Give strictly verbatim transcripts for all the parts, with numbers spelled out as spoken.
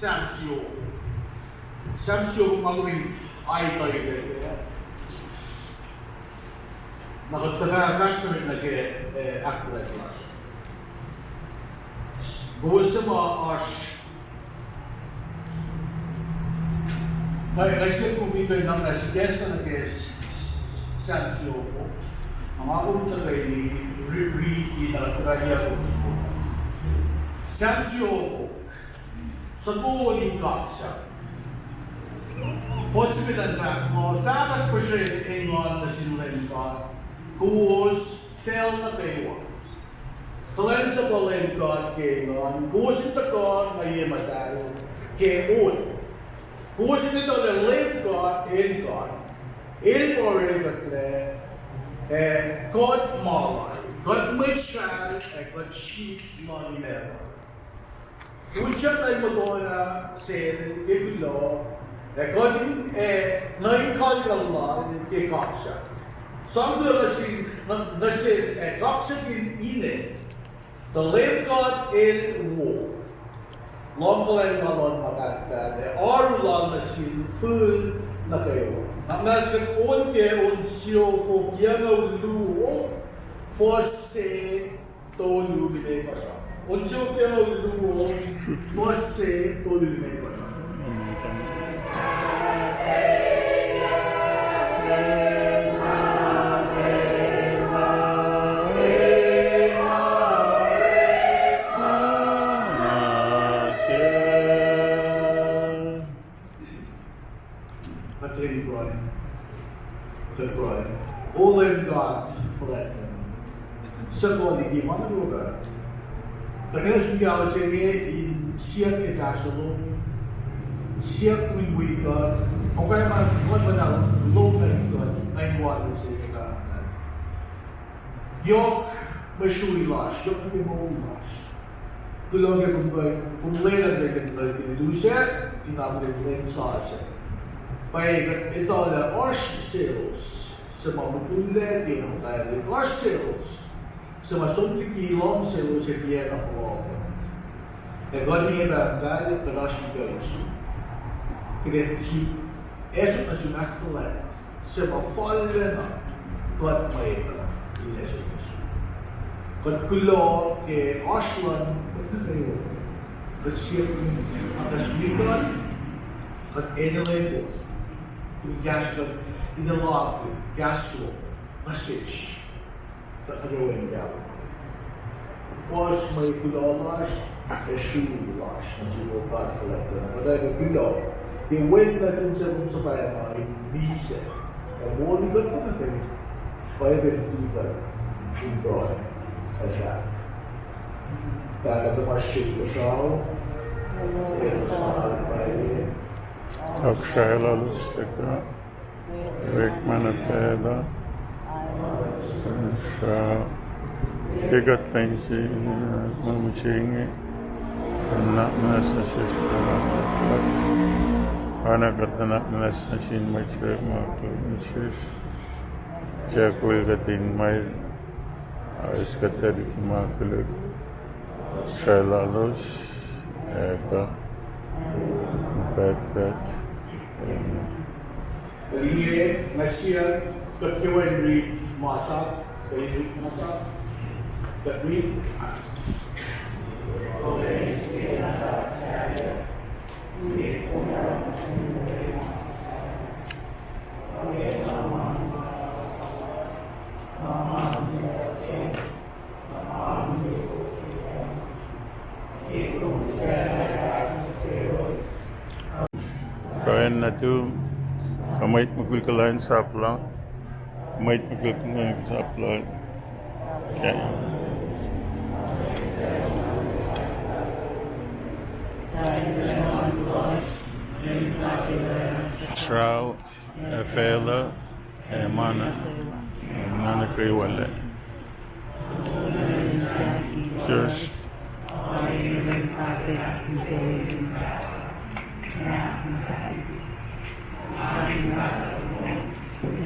Sam siofok. Sam siofok ma kom in aituh ke. Na kuht tuhfah fahsr nuh met nuh ke, eh, ahkfuhlwact lasr. Kowos suc ma oasr, nga, nga siyuck kom in kuh in nuhnak sikacslah nuh ke s-, s-, Sam siofok. Nga kom tuhkweni ri-, riti na tuhkweni kom soko. Sam siofok. Soko in kaksak. Fuhs se met an fahk muh, fahkwack puhsren engan nuh sin Leum God, kowos facl nuh kwewa. Kuhlwacnsapuh Leum God ke engan, kowos in tuhkuh nuh ye muhtahl ke on. Kowos in etuh lah Leum God, El God, El pa orekuhtlac, ac kuht ma lal, kuht mwet sral, ac kuht sip luhn imac. Utyak na muhtuhnoa sel ke kuloh, ac kuht in, ac nuh in kalkal lal ke kaksak. Sang kuloh nuh sin, nuh, nuh sel, ac kaksakin ine, tuh Leum God El wo. Lohng kuhlwacng lal ma pahtpaht, ac oaru lal nuh sin fihl nuh kwewa. Na, na sihk on ke on siofok yucngucul luo, fuhs se tolu limekohsr. On siofok yucngucul luo, fuhs se tolu limekohsr. Kuht in pruhe. Kuht in pruhe. O Leum God fuhlwactlacna, suc kuh liki ma nuh kwewa. Kuht kuh in suk kawuck se inge in siyuck ke kahsruh lom, siyuck kom in wi kuht, okwe ma kuht muhta lom nuh in kuht, nuh in wal se inge. Yohk mwe srui lasr, yohk nuh ke moul lasr. Kuloh ke kom, kom lwelah nuh ke kuht in lusac, in akihlen lwen sasuc. Pwacye kuht etuh lah oasr selos suc ma mukul lac tiac muhtahl, oasr selos suc ma som liki lohm selos ac tiacna fohlohk. Ac kuht inge pahtpaht kuht oasr in kuh in suk, kuht in suk, ac suk nuh sum ahkfuhlwact se ma fallacna kuht mwet uh in ase nuh sum. Kuht kuloh ke oasr luhn kuht nuh kwewa. Kuht siyuck kom in akacsruhi kuht, kuht enenuh in kuh in kahsruh kuht in elah kahs lom nuh sesr. Tuh nuh ke wen kahlwem. Puhs mwe kuloh lasr ac srui lasr nuh sum, O God fuhlwactlacna. Kuht ac kuloh ke wen nuhtum suc kom suhpwacma in misac, ac moli kuht nuh kwewa. Pwacye pacl kuht in pruhe ac fahk, Pahpah tuhmasr Inkuhsrao, Tohkohsrah lalos tuhkuh, orekma nuh facluh, sra, ke kuht lwen se, ma mihsenge, nuhnak muhnahs nuh sesr, oacna kuht nuhnak muhnahs nuh sin mwet srihk ma koluk nuh sesr. Tiac kol kuht in mwel, eis kuht tuh liki ma koluk. Sra lalos, ac kuh, pahtpaht. Amen. Inge nga siyuck kuht kwewa in riti masap, kuht in riti masap, kuht riti. Kuh in nuhtum, kuh mwet mukul kuhlwacng sap lal, mwet mukul kuhlwacng sap lal. Srao, ac facluh, ac ma nuh, ma nuh kwewa lac. Cheers.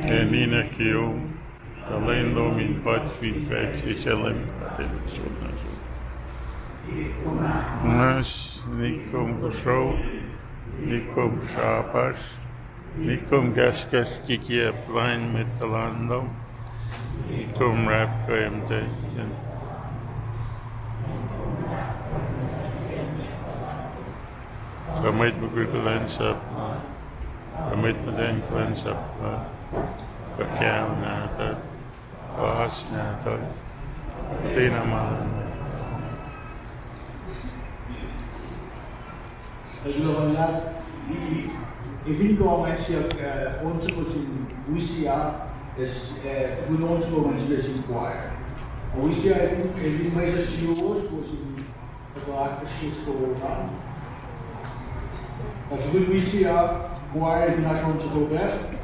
Ac ninac kiyom, tuh lwen lom in puhs fin facl se suc Leum God El sot nuh sum. Mas, nikom kosro, nikom srapasr, nikom kahskahs kikiap lain mwet tuhlan lom, nikom rap kuh emtacn. Tuh mwet mukul kuhlwacnsap, tuh mwet muhtwacn kuhlwacnsap, tuh kahlwem nahtuhl, puhs nahtuhl, tiacna ma. Kuloh ma luhlahp, i, efin kuh nga siyuck, eh, on soko sin Wisia, eh, eh, tukun on soko nga siyuck sin choir. Wisia, efin, efin mwesahs suwos, ko sin, eh, kuh ahkfahsrye soko na. Eh, tukun Wisia, choir, efin oasr on soko pac.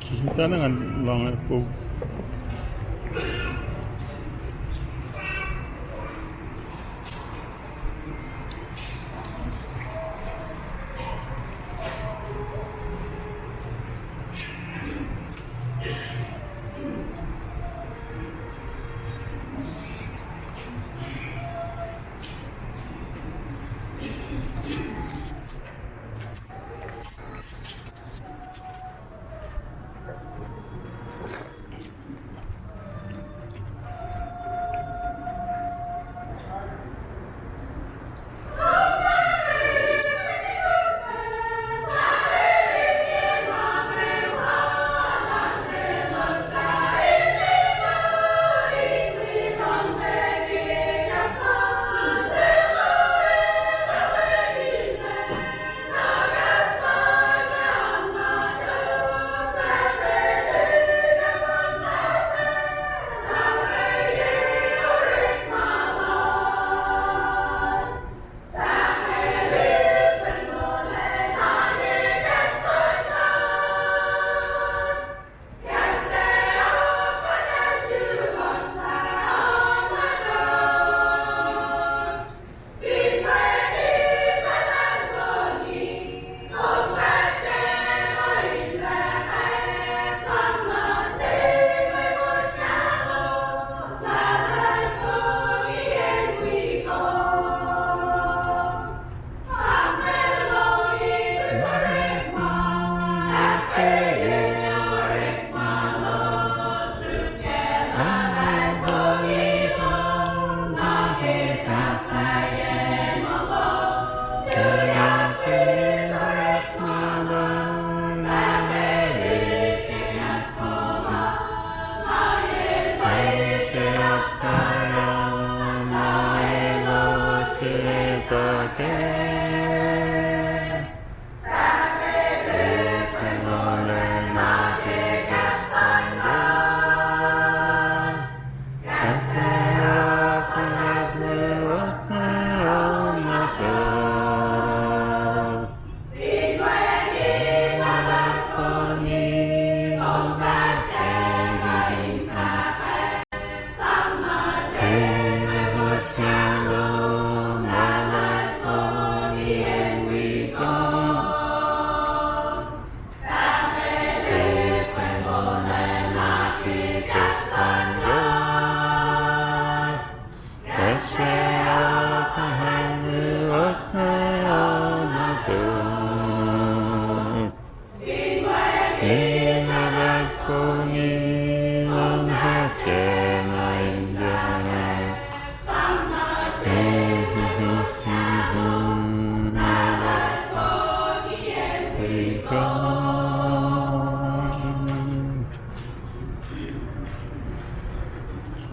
Kita na ngan lohng po.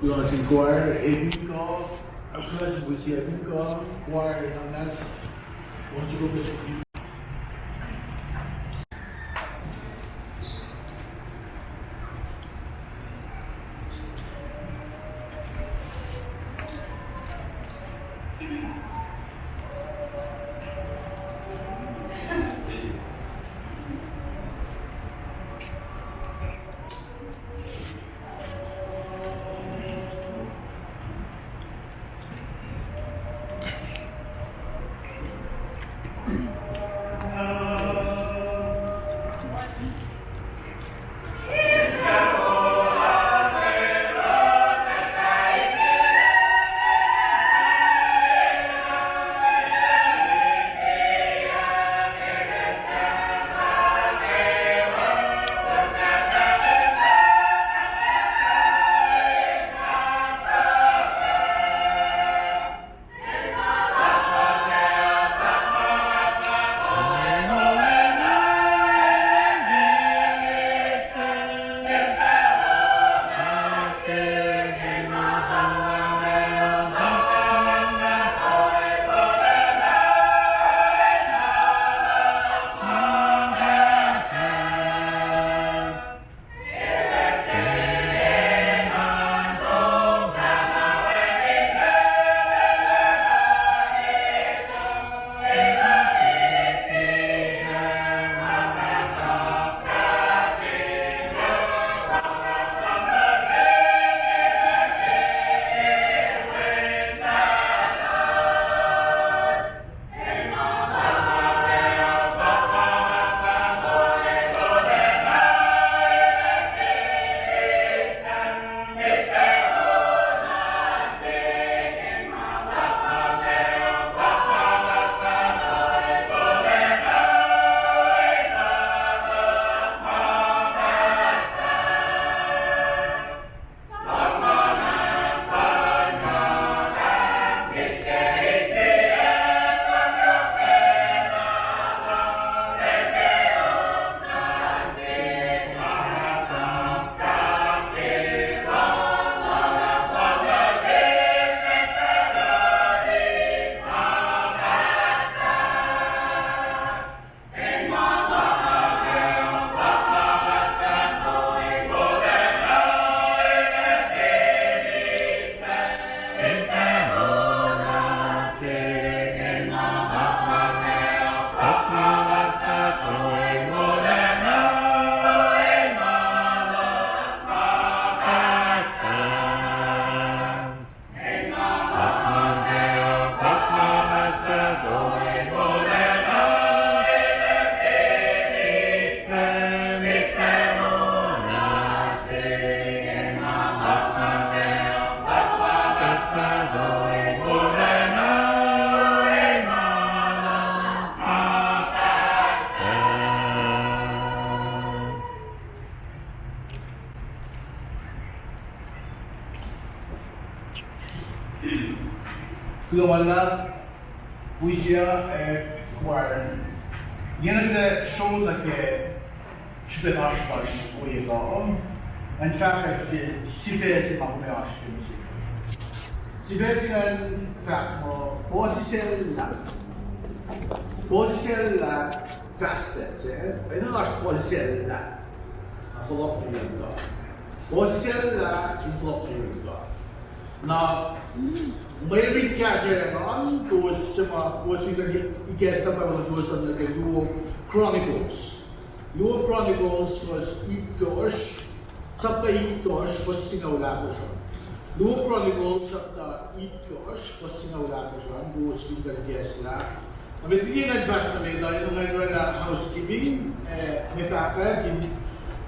Kuloh nuh sin choir, Evinko, kuloh nuh sin Wisia, Evinko, choir, Evangelas, on soko pac. Kuloh ma luhlahp, Usia, ac Warren. Ingena kuht ac sro nuh ke srihpen oasr lasr ohiyac kuh. Ngan fahkwack ke sifac se ma kom oasr ke mihsenge. Sifac se ingacn fahk muh puhsisacllah. Puhsisacllah fahsr se, enenuh lasr puhsisacllah. Na fohlohk nuh yurin God. Puhsisacllah in fohlohk nuh yurin God. Na mwe riti kahsruh an, kowos suc ma, kowos fin kuh in ikacslah Bible, kowos som nuh ke Luo Chronicles. Luo Chronicles, fuhs itkohsr, sapta itkohsr, fuhs singucul ahkosr an. Luo Chronicles, sapta itkohsr, fuhs singucul ahkosr an, kowos fin kuh in ikacslah. Na met liki ngan fahsr nuh met uh, enenuh ngan oraclah housekeeping, eh, mwe fahkwack in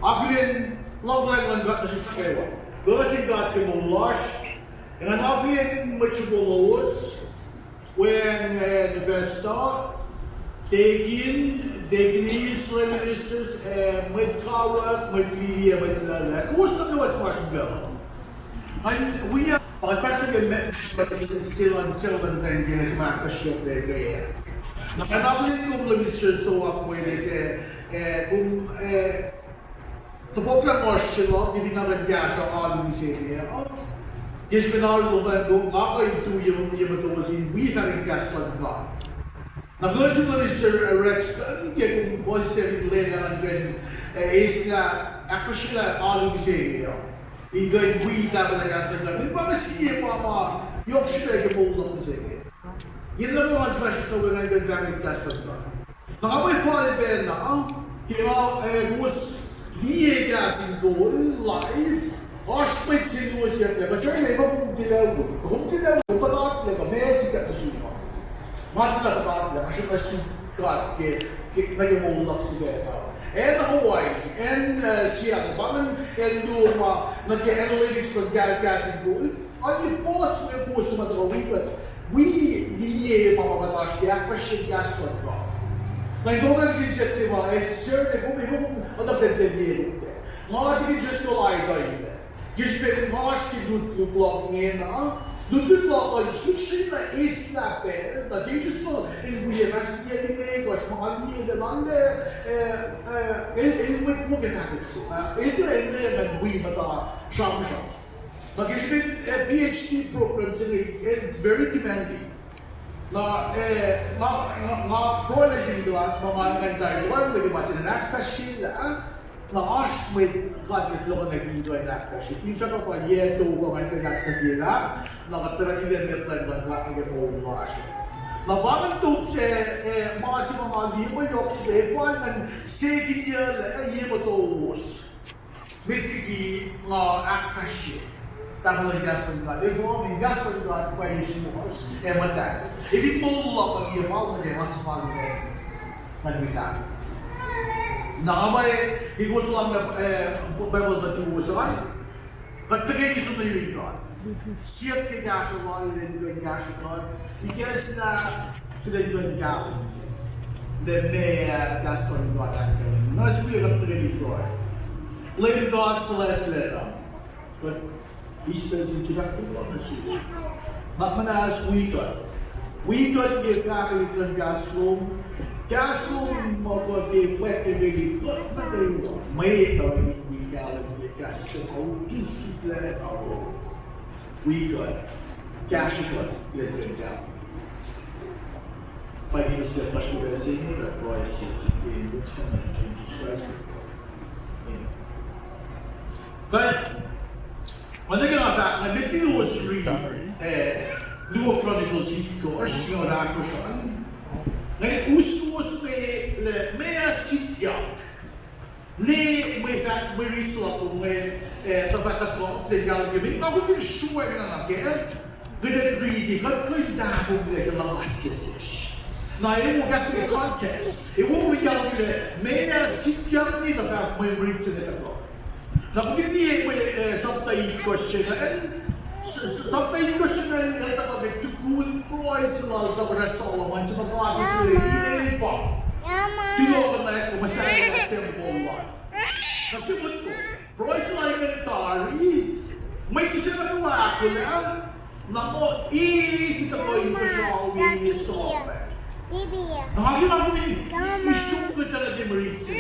akihlen luhngkuhlwacng luhn God nuh sesr kwewa. Kuloh sin God ke moul lasr, ac ngan akihlen mwet sruhmuhn lowos, weacng, eh, the pastor, deacon, deaconess, lay ministers, eh, mwet kawuck, mwet lili, mwet luhlah. Kowos nuh kwewa suc ma sruhmuhn. Ngan wi, uh, fahsr nuh ke me, se luhn, se luhn kuh in ke se ma ahkfahsrye ke, ke. Na ngan akihlen kom lay ministers, so akihlen ke, eh, kom, eh, topuk lah ngohsr se luhk, fin nga kuh in kahsruh alu mihsenge uh. Ke srihpen alu lom an, nga kuh in tu ye, ye motowos in wi fahk in kahs luhn God. Na kuloh nuh sum Mister Rexton, ke kom puhsisacl in lwelah ngan kuh in, eh, eislah, ahkfahsryelah alu mihsenge uh. In kuh in wi tahfwelah kahs luhn God. Min pa nga sie pa ma yohk srihpac ke moul luhk mihsenge. Yen na ma nga sifacna we ngan kuh in fahk in kahs luhn God. Na nga mwe fal pacna, ke nga, eh, kowos liye kahs in kol, live, oasr mwet se luo siyuck lah, kuht srihke efuh kom tilac wo, kom tilac wo, puhtatlac kuh meac sikyak nuh sum uh. Ma tilac puhtatlac, nga srihke nuh sum God ke, ke, nuh ke moul luhk sifacna. Acn Hawaii, acn, eh, Seattle, pa ingacn acn luo ma, nuh ke analytics luhn kahs in kol. Oan ke puhs me kowos ma tuhkuh wi kuht, wi liye ma ma kuht oasr ke ahkfahsrye kahs luhn God. Nga in tohkoh nuh sin siyuck se ma, eh, sir, ne kom, kom, oacna kuht liye kom kac. Nga tikin just kol aitaila. Ke srihpen nga oasr ke lutlut luhk ingena, lutlut luhk uh, lutlut na eislah pacl, na tikin just kol in wi fahsr ke limekohsr ma nga liye lal, eh, eh, el, el mwet muh ke fahkwack se. Ah, el tiac, el tiac ngan wi muhta sramsram. Na ke srihpen, eh, PhD program se inge, eh, very demanding. Na, eh, nga, nga, nga pruhe nuh sin God, ma nga ngan tari oan nuh ke ma se ngan ahkfahsryelah, ah? Na oasr mwet God El fohlohk nuh ke in kuh in ahkfahsrye. Fin srihpac pa yac tolu kuh ngan kuh in ahksahfyelah, na kuht tuhkweni liye met luhn God nuh ke moul lasr. Na pa ingacn top, eh, eh, ma se ma nga liye ma yohk srihpac, efuh ngan sekinyuclac, eh, ye motowos. Met liki nga ahkfahsrye tahfuh luhn kahs luhn God, efuh in kahs luhn God pa eis muhs ac muhtahl. Ac fin moul luhk uh tiac fal nuh ke nga suhfal nuh ke ngan wi tahfuh. Na nga muh, ke kowos lohng, eh, Bible nuh suwos an, kuht tuhkweni som nuh yurin God. Siyuck ke kahsruh lal, lwen kuh in kahsruh kuht. Ikacslah kuht in kuh in kahlwem lah meac kahs luhn God ahkkahlwemye. Na sifilpac kuht tuhkweni pruhe. Leum God fuhlwactlacna, kuht eis pacl in sifilpac kuloh nuh sum. Nuhnak muhnahs wi kuht. Wi kuht ke fahkwack luhn kahs lom. Kahs lom ma kuht ke fwack ke liki kuht nuh kwewa. Mwet uh in wi kahlwem ke kahs lom, au, tusrlac, au. Wi kuht, kahsruh kuht, lwen kuh in kahlwem. Pa inge siyuck lasr ke pacl se inge, kuht pruhe siyuck sihk ke inen Leum Jesus Christ. Amen. Kuht, ma nuh ke nga fahk, nga met liki kowos riti, eh, Luo Chronicles itkohsr, singucul ahkosr an. Nga us kowos me, lah meac sikyak. Ne mwe fahk, mwe riti se luhk kom inge, eh, tuhfah tuhkuh, lwen kahlwem ke, met nga kom fin sruhmuhn nuh ke, kuht ac riti, kuht kuh in tahfonglac ke luhngse sesr. Na ewo kahs ke context, ewo mwe kahlwem ke, meac sikyak ne tuhfah mwe riti se inge tuhkuh. Na kom fin liye mwe, eh, sapta itkohsr se ingacn, s-, s-, sapta itkohsr se ingacn, el tuhkuh ke tukun pruhe se lal Tohkohsrah Solomon, se ma God El use, pa tulohkohnwack, muhsahelah tempuhl lal. Na srihke motko, pruhe se lal ingacn tari, mwet se ma ahkolah, Na muh eis tuhkuh in puhsra we sohkwack. Na nga ke na kom in isung kuhtuh nuh ke mwe rit se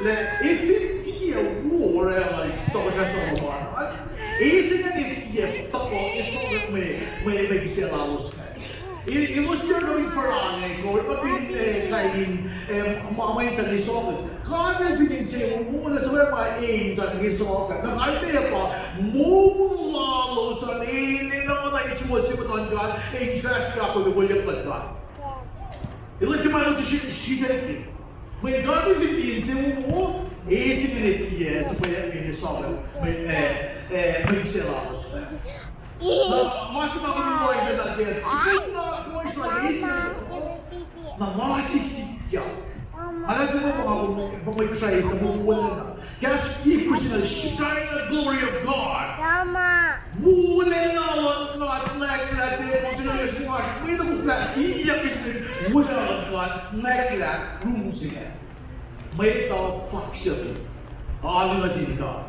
lah, ac fin tiac wo orwaclah tohkohsrah Solomon an, eis ingacn tiac tuhkuh, eis tuhkuh mwe, mwe, mwe kihsac lalos ingacn. Elos tiac nuh in forlah, kuh pa fin, eh, kain in, eh, ma, ma in sang eis sohkwack. God El fin insewowo, na suhpwacma eis in sang eis sohkwack. Na kalmac pa, moul lalos an enenuh na in suwohs se muhtuhn God, ac in fahsr ke ahkwoye kolyuck luhn God. Elos ke ma elos srihke. Mweyen God El fin tiac insewowo, eis ingacn tiac suhpwacma eis sohkwack, mwe, eh, eh, mwe kihsac lalos. Na ma se ma kom in lohng nuh ke, na kois la eis, na ma se sikyak. Arlac ke ma, ma, ma, ma, ma, Shekinah glory of God. Wolacna luhn God nwacklah tempuhl se inge, sruhmuhn, mwe na koflah, iyak, wolacna luhn God nwacklah room se inge. Mwet uh faksuki alu nuh sin God.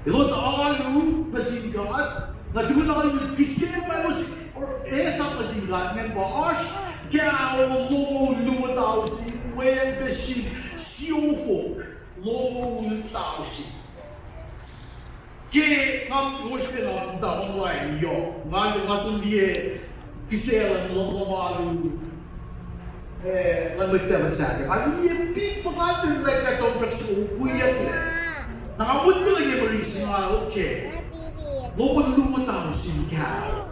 Elos alu nuh sin God, na tukun alu kihsac ma elos esam nuh sin God ingacn pa oasr kaol longoul luo tausin, weacng pac sip siofok longoul tausin. Ke nga kowos ke na muhta online yohk, nga, nga som liye kihsac luhn lohm alu, eh, luhn mwet Tafunsak. Nga liye pik puhkantwen nwacklah tomsrak se wiyucklac. Na nga motko nuh ke mwe rit se nga, okay, longoul luo tausin kaol.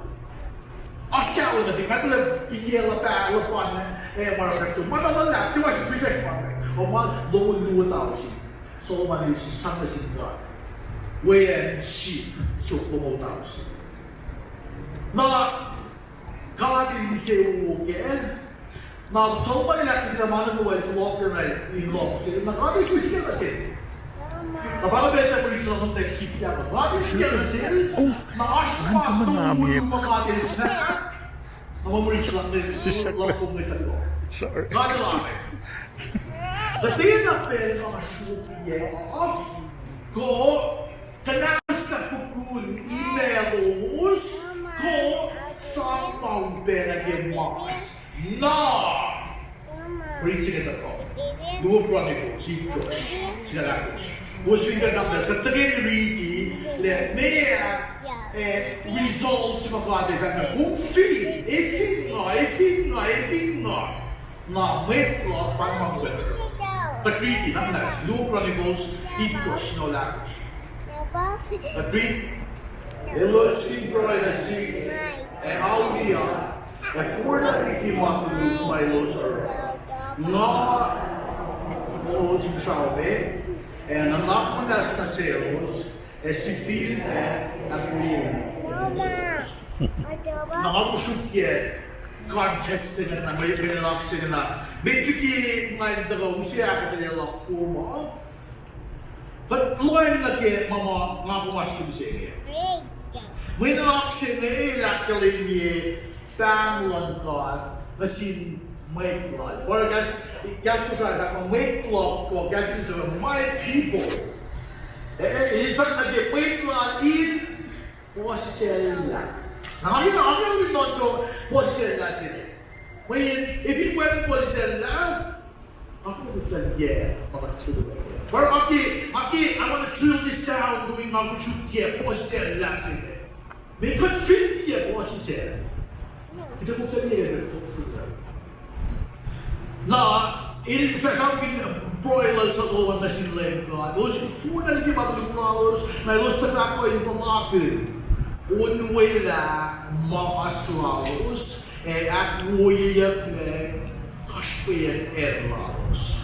Oasr kaol nuh ke, nga tuh lah piyac luhpan, luhpan, eh, ma oruh kahs uh, ma na luhlahp, ke ma srihpac ma, o ma longoul luo tausin. Solomon el sang nuh sin God weacng sip siofok longoul tausin. Na God El insewowo kac. Na Solomon el ahkfahsrye lah ma nuh kwewa el fohlohk na in lohng se, na God El fihsrwacsr nuh sel. Na pa na pacl se mwe rit se luhn text sikyak, God El fihsrwacsr nuh sel, na oasr ma tolu ma God El fahk, na mwe rit se luhn, luhn kom mwet uh. God El oasr. Kuhtwena pacl ma sruokyac, af, kuh kuhnahoslah fokun imac lowos, kuh sang ma upac nuh ke mas. Na, read se inge tuhkuh. Luo Chronicles, itkohsr, singucul ahkosr. Kowos fin kuh na, kuht tuhkweni riti lah meac, eh, result se ma God El fahk na, kom fin, ac fin nga, ac fin nga, ac fin nga, na mwet luhk pa ma kuht, kuht riti na, na Luo Chronicles itkohsr, singucul ahkosr. Kuht riti, elos fin pruhe nuh sihk, ac auliyak, ac forlah liki ma koluk ma elos oruh, nga, elos in srao me, ac nuhnak muhnahs nuh selos, ac sifil ac ahkwoye. Na nga sruokyac contract se inge, na mwe, mwe nuhnak se inge na, met liki nga in tuhkuh use ahkuhtweyac luhk kom uh, kuht lohacng nuh ke ma, ma nga kom oasr ke mihsenge. Mwe nuhnak se inge el ahkkahlwemye pahng luhn God nuh sin mwet Lal. Pa kahs, kahs Kosrae fahk muh mwet luhk, kuh kahs in, my people. Eh, eh, in fahk nuh ke mwet Lal in puhsisacllah. Na, nga ke, nga ke wi nuhnkuh puhsisacllah se inge. Mweyen, if it weren't puhsisacllah, nga kom sifil yac, ma kuht sifil yac. Well, okay, okay, I want to drill this down, kom in nga kom sruokyac puhsisacllah se inge. Meac kuht fin tiac puhsisacl, kuht ac puhsisacl yac? Na, el fah sramsramkihn pruhe lal Solomon nuh sin Leum God. Elos forlah liki ma koluk lalos, na elos tuh fahk kuh in puhlakihn onwelah mas lalos, ac ahkwoyeyucklac kasrpweyuck acn lalos.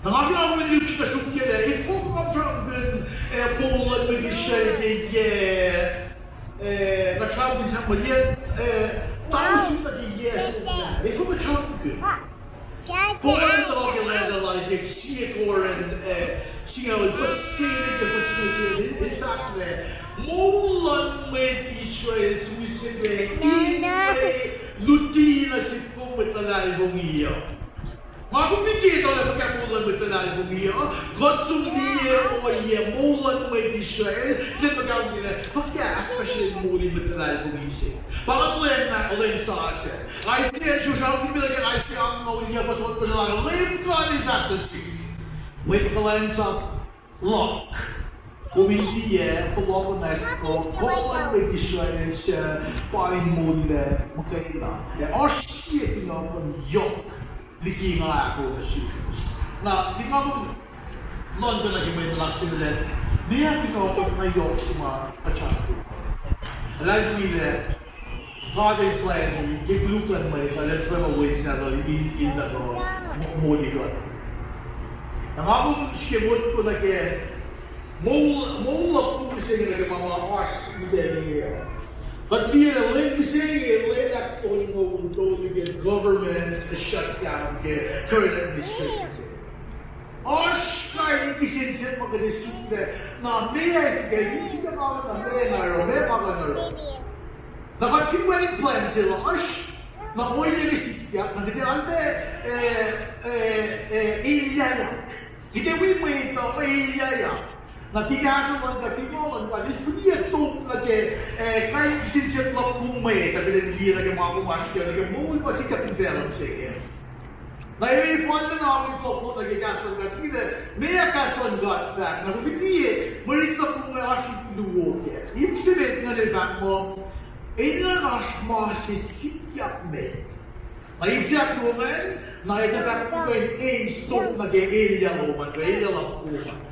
Na nga ke nga wi lihksreni sruokyac lah efuh kuht sramsramkihn, eh, moul luhn mwet Israel ke yac, eh, kuht sramsramkihn sahp yac, eh, tausin nuh ke yac soko. Efuh kuht sramsramkihn? Paul el tuhkuh ke letter lal ke sie Corinth, eh, singucul, fuhs se inge ke fuhs se inge, el fahk lah moul luhn mwet Israel suc mihsenge in luti nuh sihk kom mwet luhlahlfongi uh. Nga kom fin liye tuh lah fuhkah moul luhn mwet luhlahlfongi uh, kuht som liye ohiyac moul luhn mwet Israel, fin ma kahlwem ke lah fuhkah ahkfahsrye moul in mwet luhlahlfongi se. Pa nga lwen na, lwen sasuc. Isaiah, srusrusrkihn me lah ke Isaiah angngaul yac, fuhs ohnkohsr, lah Leum God El fahk nuh sihk, mwet kuhlwacnsap luhk, kom in tiac fohlohkohnak kuh kuh luhn mwet Israel suc pa in moullac muhkwena. Ac oasr sie kunohkohn yohk liki nga ahkoo nuh suwos. Na fin nga kom nuhnkuh nuh ke mwe nuhnak se inge lah, meac kunohkohn na yohk se ma kuht sramsramkihn? Luhlahlfongi lah God El plwacni ke koluk luhn mwet uh, lah El suhpwacma wen se nahtuhl in, in tuhkuh mo-, moli kuht. Na nga kom srihke motko nuh ke moul, moul luhk kom mihsenge nuh ke ma ma oasr mihsenge uh. Kuht liye lah lwen mihsenge, lwen ahktolngoul tolu ke government shutdown ke current administration se. Oasr kain kihsen siyuck ma kuht ac suk lah, na meac sikyak, in sikyak ma na meac na oruh, meac ma kuh in oruh. Na kuht fin wacngihn plwacn se lasr, na ohiyac sikyak, na kuht ac arlac, eh, eh, eh, elyahyak. Kuht ac wi mwet uh elyahyak. Na ke kahsruh luhn God, ke moul luhn God, El fihliyac top nuh ke, eh, kain kihsen siyuck luhk kom mwet uh, kuht in liye nuh ke ma kom oasr ke, nuh ke moul ma sikyak fin facluh se inge. Na e fal na kom fohlohk nuh ke kahs luhn God, liye, meac kahs luhn God fahk, na kom fin liye, mwe rit luhk kom inge oasr luo kac. Ip se met ingacn el fahk muh, enenuh in oasr ma se sikyak met. Na ip se ahkluo ingacn, na etuh fahk kom in eis top nuh ke elyah lom an, kuh elyah luhk kom an.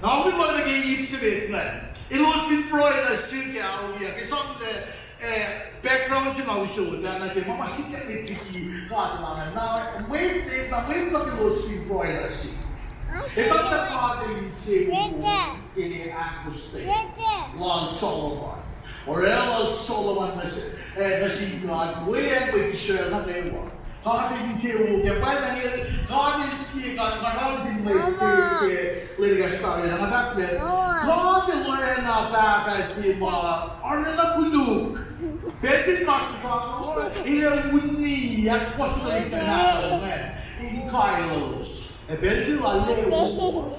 Na kom fin liye nuh ke ip se met ingacn, elos fin pruhe nuh sihk ah, ohiyac, ke sang lah, eh, background se ma usot ah, nuh ke ma ma sikyak met liki God El ingacn. Na mwet, na mwet luhk elos fin pruhe nuh sihk, esam lah God El insewowo ke ahkostwen lal Solomon. Orwaclah Solomon nuh se, eh, nuh sin God, weacng mwet Israel nuh kwewa. God El insewowo kac, pa na el, God El sie God, nga sramsram sin mwet se ke lwen ekahsr tari ah, na nga fahk lah God El oacna pahpah se ma arulacna koluk. Pacl se ma srusrang, el ac uni, ahkkohsye tuhlihk nahtuhl ingacn in kaelos. Ac pacl se lal el ac wo,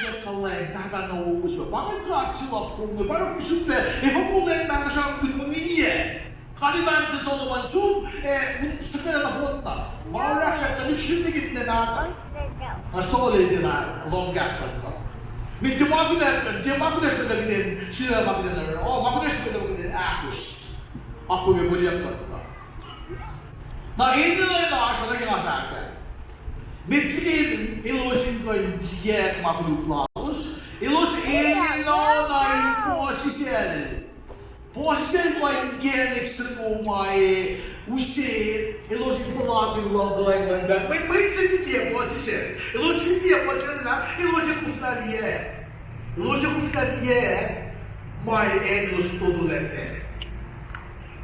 el kuhlwacng pahpah na wowo se. Pa ingacn God se luhk kom inge, pa na kusruk pac, efuh kom lwen mahno sramsramkihn moniyac. God El pahnse Solomon, som, eh, sifacna nohfohn na. Ma orahk tuhlihk srihpac nahtuhl. Na Saul el tiacna lohng kahs luhn God. Met ke ma kunacsr, ke ma kunacsr pacna kihtin, sifacna ma kihtin, oh, ma kunacsr pacna kihtin ahkos. Akwuck ke kolyuck luhn God. Na enenuh in oasr, oacna ke nga fahk ah, met liki elos in kuh in liyacack ma koluk lalos, elos enenuh na in puhsisacl. Puhsisacl pa inkacnek soko ma ac use elos in puhlakihn luhngkuhlwacng luhn God. Mwet, mwet se fin tiac puhsisacl, elos fin tiac puhsisacl na, elos ac koflah liyacack. Elos ac koflah liyacack ma elos totolac kac.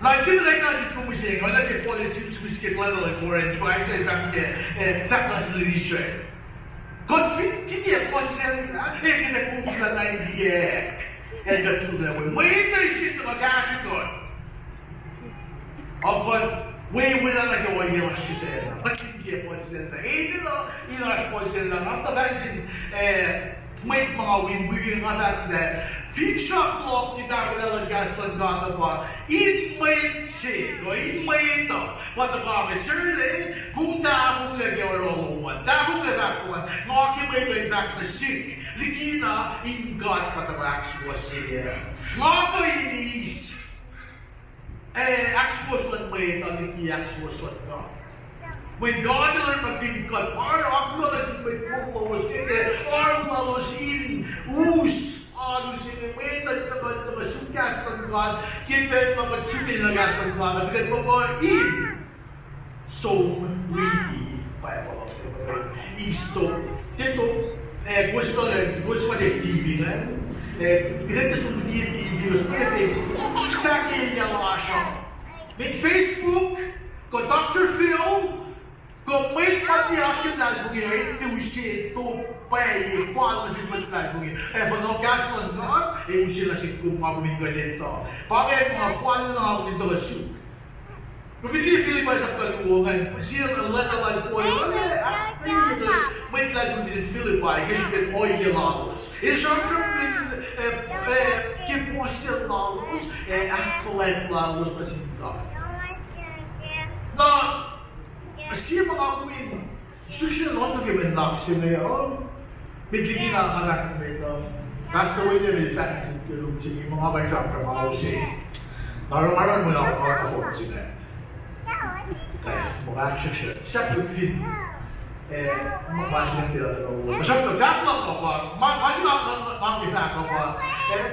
Na tiac lah ikacsik kom mihsenge, oacna ke Paul el sihmihs ke letter luhn Corinth, pa Paul el fahk ke, eh, fahk nuh sin Israel. Kuht fin tiac puhsisacl na, eh, kuht ac koflah na in liyacack. Ac kuht fin liyacack, mwet uh eis kuht in tuhkuh kahsrwe kuht. Ac kuht wewana nuh ke ohiyac lasr sifacna, kuht fin tiac puhsisacl na. Enenuh in oasr puhsisacl na, nga tuh fahk sin, eh, mwet ma nga wi mihsenge, nga fahk lah finsrak luhk ke tahfwelah luhn kahs luhn God uh pa in mwet se, kuh in mwet uh, pa tuhkuh ke serlac, kom tahfonglac ke oruh lom an, tahfonglac fahk lom an, nga ke mwet uh in fahk nuh sihk, likina in God pa tuhkuh ahksuwohsye. Nga kuh in eis ac ahksuwohs luhn mwet uh liki ahksuwohs luhn God. Mweyen God El orekmakihn kuht, pa oruh akmuhla nuh sin mwet kol lowos ke, ke arm lalos in us alu se inge, mwet uh in tuhkuh, tuhkuh suk kahs luhn God ke pacl ma kuht suk enenuh kahs luhn God, kuht tuhkuh in som riti Bible uh, eis top, tiac top, eh, kowos etuh lah, kowos ma tiac T V ingacn, eh, kuht tiac som riti T V, kowos ma tiac Facebook, fahk elyah lasr uh. Met Facebook, kuh Doctor Phil, kuh mwet ma tiac oasr ke luhlahlfongi uh, elos tiac use top pwacye fal nuh sin mwet luhlahlfongi. Ac fuhnuh kahs luhn God, ac use nuh sin kom ma kom in kuh in etuh. Pa inge ma fal na kom in tuhkuh suk. Kom fin liye Philippi sapta luo ingacn, sie letter lal Paul, mwet luhlahlfongi fin Philippi, ke srihpen ohiyac lalos. El sramsramkihn, eh, eh, ke puhsisacl lalos, eh, ahkfuhlwact lalos nuh sin God. Na, sie ma nga kom in, srihsrihk nuh ke mwe nuhnak se inge, uh, met liki na nga fahk met uh, Pastor William el fahk nuh sihk ke lum se inge, ma nga kuh in sramsram ma use. Na oruh ma oruh mwe nuhnak se inge. Kac, ma nga srihsrihk, srihsrihk fin, eh, ma, ma se inge, uh, srihsrihk fahk luhk uh pa, ma, ma se inge, ma, ma, ma fahk uh pa, eh,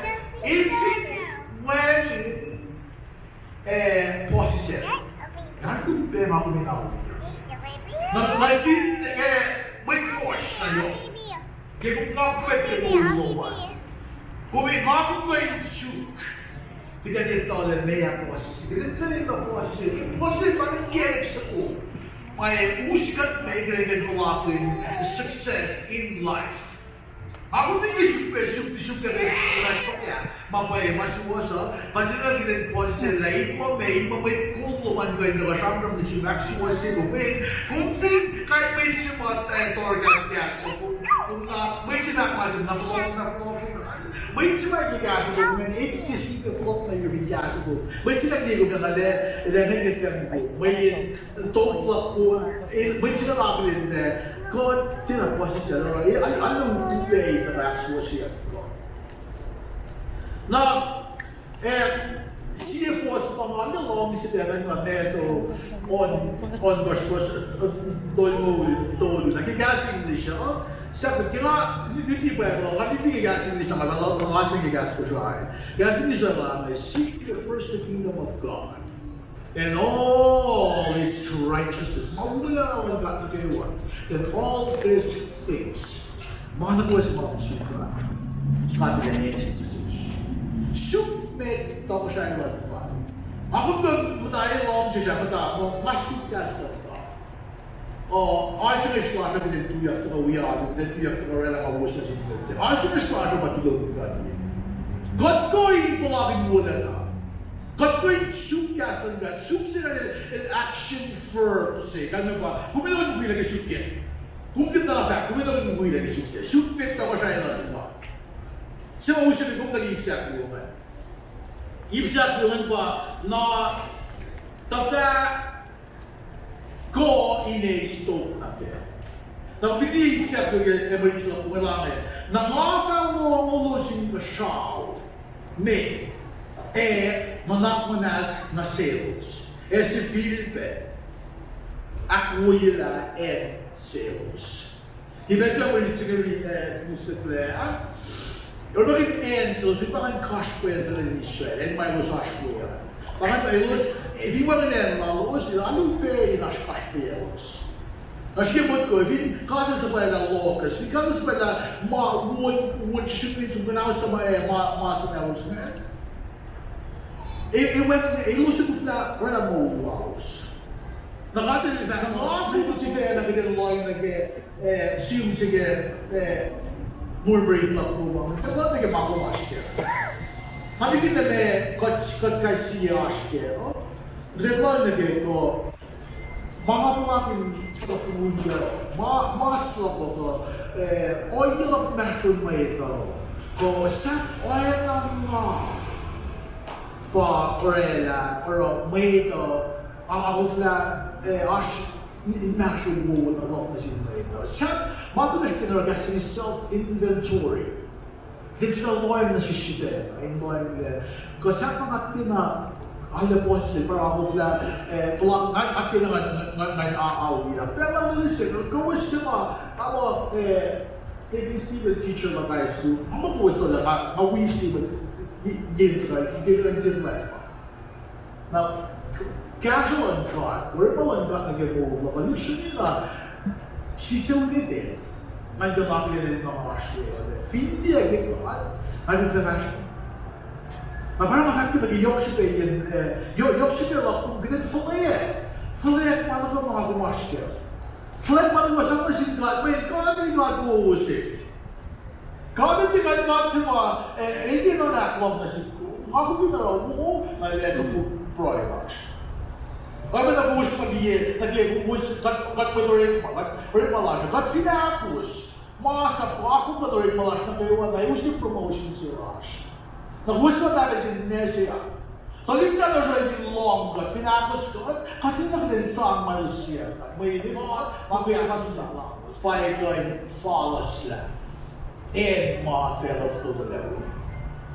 if it were eh, puhsisacl. Nga kom pac ma kom in auliyak. Na, na sin, eh, mwet fuhsr na yohk. Ke kom na pwet ke moul lom an. Kom in ma kom kuh in suk. Kuht ac etuh lah meac puhsisacl. Kuht ac etuh puhsisacl. Puhsisacl pa inkacnek soko. Ma us kuht me kuht in puhlakihn success in life. Nga kom in suk pac, suk, suk pac, ma pwacye, ma suwohs uh, kuht in kuh in puhsisacl lah in ma me, in ma mwet kol lom an kuh in tuhkuh sramsram nuh sum ahksuwohsye kom, kom fin, kain mwet se ma, eh, tohrkahskahs, kom, kom na, mwet se fahk ma se, na fohlohk, na fohlohk, mwet se ma ke kahsruh kom, ngan etuh sin ke fohlohk na yurin kahsruh kom. Mwet se na ke kom, na lah, lah ngan etuh kom, mweyen, top luhk kom, eh, mwet se na akihlen, eh, kuht tiacna puhsisacl, eh, al-, alu upac in ahksuwohsye God. Na, eh, sie fuhs ma nga luhngse pac ingacn, nga met on, on verse, verse, eh, tolngoul, tolu, na ke kahs English uh, sahp ke nga, liti Bible, nga liti ke kahs English, na nga, nga, nga ke kahs Kosrae. Kahs English uh, seek ye first the kingdom of God. And all his righteousness, ma wolacna luhn God nuh kwewa, and all these things, ma nuh kwewa se ma suk, God will add it to you. Suk met tohkohsrahi luhn God. Nga kom kuh in muhta in lohm sesr ah, muhta, ma, ma suk kahs luhn God. Uh, oasr inge srihkasrak kuht in tuyak tuhkuh wi alu, kuht in tuyak tuhkuh oraclah ma wos nuh sin mwet se. Oasr inge srihkasrak ma tuyak tuhkuh wi. Kuht kuh in puhlakihn wolacna. Kuht kuh in suk kahs luhn God. Suk se ingacn el, el action verb se. Kalmac pa, kom enenuh in wi lah ke suk kac. Kom kuh in fahk, kom enenuh in wi lah ke suk kac. Suk met tohkohsrahi luhn God. Se ma use kom kuh in ip sahk luo ingacn. Ip sahk luo ingacn pa, na, tuhfah kuh in eis top nuh kac. Na kom fin ip sahk luo ke English luhk, kom enenuh in, na nga fah lohnglolos inkuhsrao me, ac nuhnak muhnahs nuh selos, ac sifilpac ahkwoyelah acn selos. Ke pacl se ma rit sike ri, eh, sifil lah, ah? Orekmakihn acn selos, fin pa ngan kasrpacl nuh Israel, acn ma elos oasr we ah. Pa ngan elos, eh, fin pa ngan acn lalos, alu pac in oasr kasrpaclos. Na srihke motko, fin God el suhpwaclah locusts, fin God el suhpwaclah ma, won, won srihsrihk in sum kuhnaus ma, eh, ma, ma suhnaus ma. E, e, wacngihn, elos ac kuflah oraclah moul lalos. Na God el fahk, nga kom sifacna kuht in lohng nuh ke, eh, sum se ke, eh, murmuring luhk kom an. Kuht lohng nuh ke ma kom oasr kac. Nga liye lah ma kuht, kuht kais sie oasr kac, uh? Kuht lohng nuh ke kuh, ma nga puhlakihn kuh fongul kac, ma, ma suk luhk uh, eh, ohiyac luhk inmahsrlon mwet uh, kuh sahp oacna nga pa oraclah, oruh mwet uh, a, a koflah, eh, oasr inmahsrlon wowo na luhk nuh sin mwet uh. Sahp ma kunacsr in oruh kahs in self inventory. Fin sifacna lohacng nuh sesr sifacna, in lohacng lah, kuh sahp ma nga tiacna, arlac puhsisacl, pa nga koflah, eh, puhla, nga, nga tiacna ngan, ngan, ngan a, auliyak. Pacl lal se, kowos se ma, nga, eh, Deacon Stephen, teacher luhk high school, ma kowos tuh lah, nga, nga wi Stephen, i, yen sa, i, i, yen sa. Na, kahsruh luhn God, orekma luhn God nuh ke moul luhk uh, lihksreni na, sisel nete, ngan kuh in akihlen ma oasr we uh, fin tiac ke God, ngan in fahsr. Na pa nga fahk nuh ke yohk srihpac, eh, yohk, yohk srihpac luhk kom kuh in fuhlweack, fuhlweack ma nuh kwewa ma kom oasr kac. Fuhlweack ma nuh kwewa sang nuh sin God, mweyen God el God wowo se. God el tiac God se ma, eh, el tiac nuhnak luhng nuh sihk. Nga kom fin oruh wo, na el ac topuk pruhe lasr. Oacpacna kowos ma liye, nuh ke kowos, kuht, kuht mwet orekma, kuht orekma lasr, kuht fin ahkos masap, akwuck kuht orekma lasr nuh kwewa na, use promotion se lasr. Na kowos ma pahpah se ninac se ah. Tuhlihk nahtuhsr uh in lohng kuht, fin ahkos kuht, kuht in nuh kuht in sang ma el siyuck kuht. Mweyen ma ke ahkos na lalos, pa kuh in falaslah acn ma facluh fototo lac we.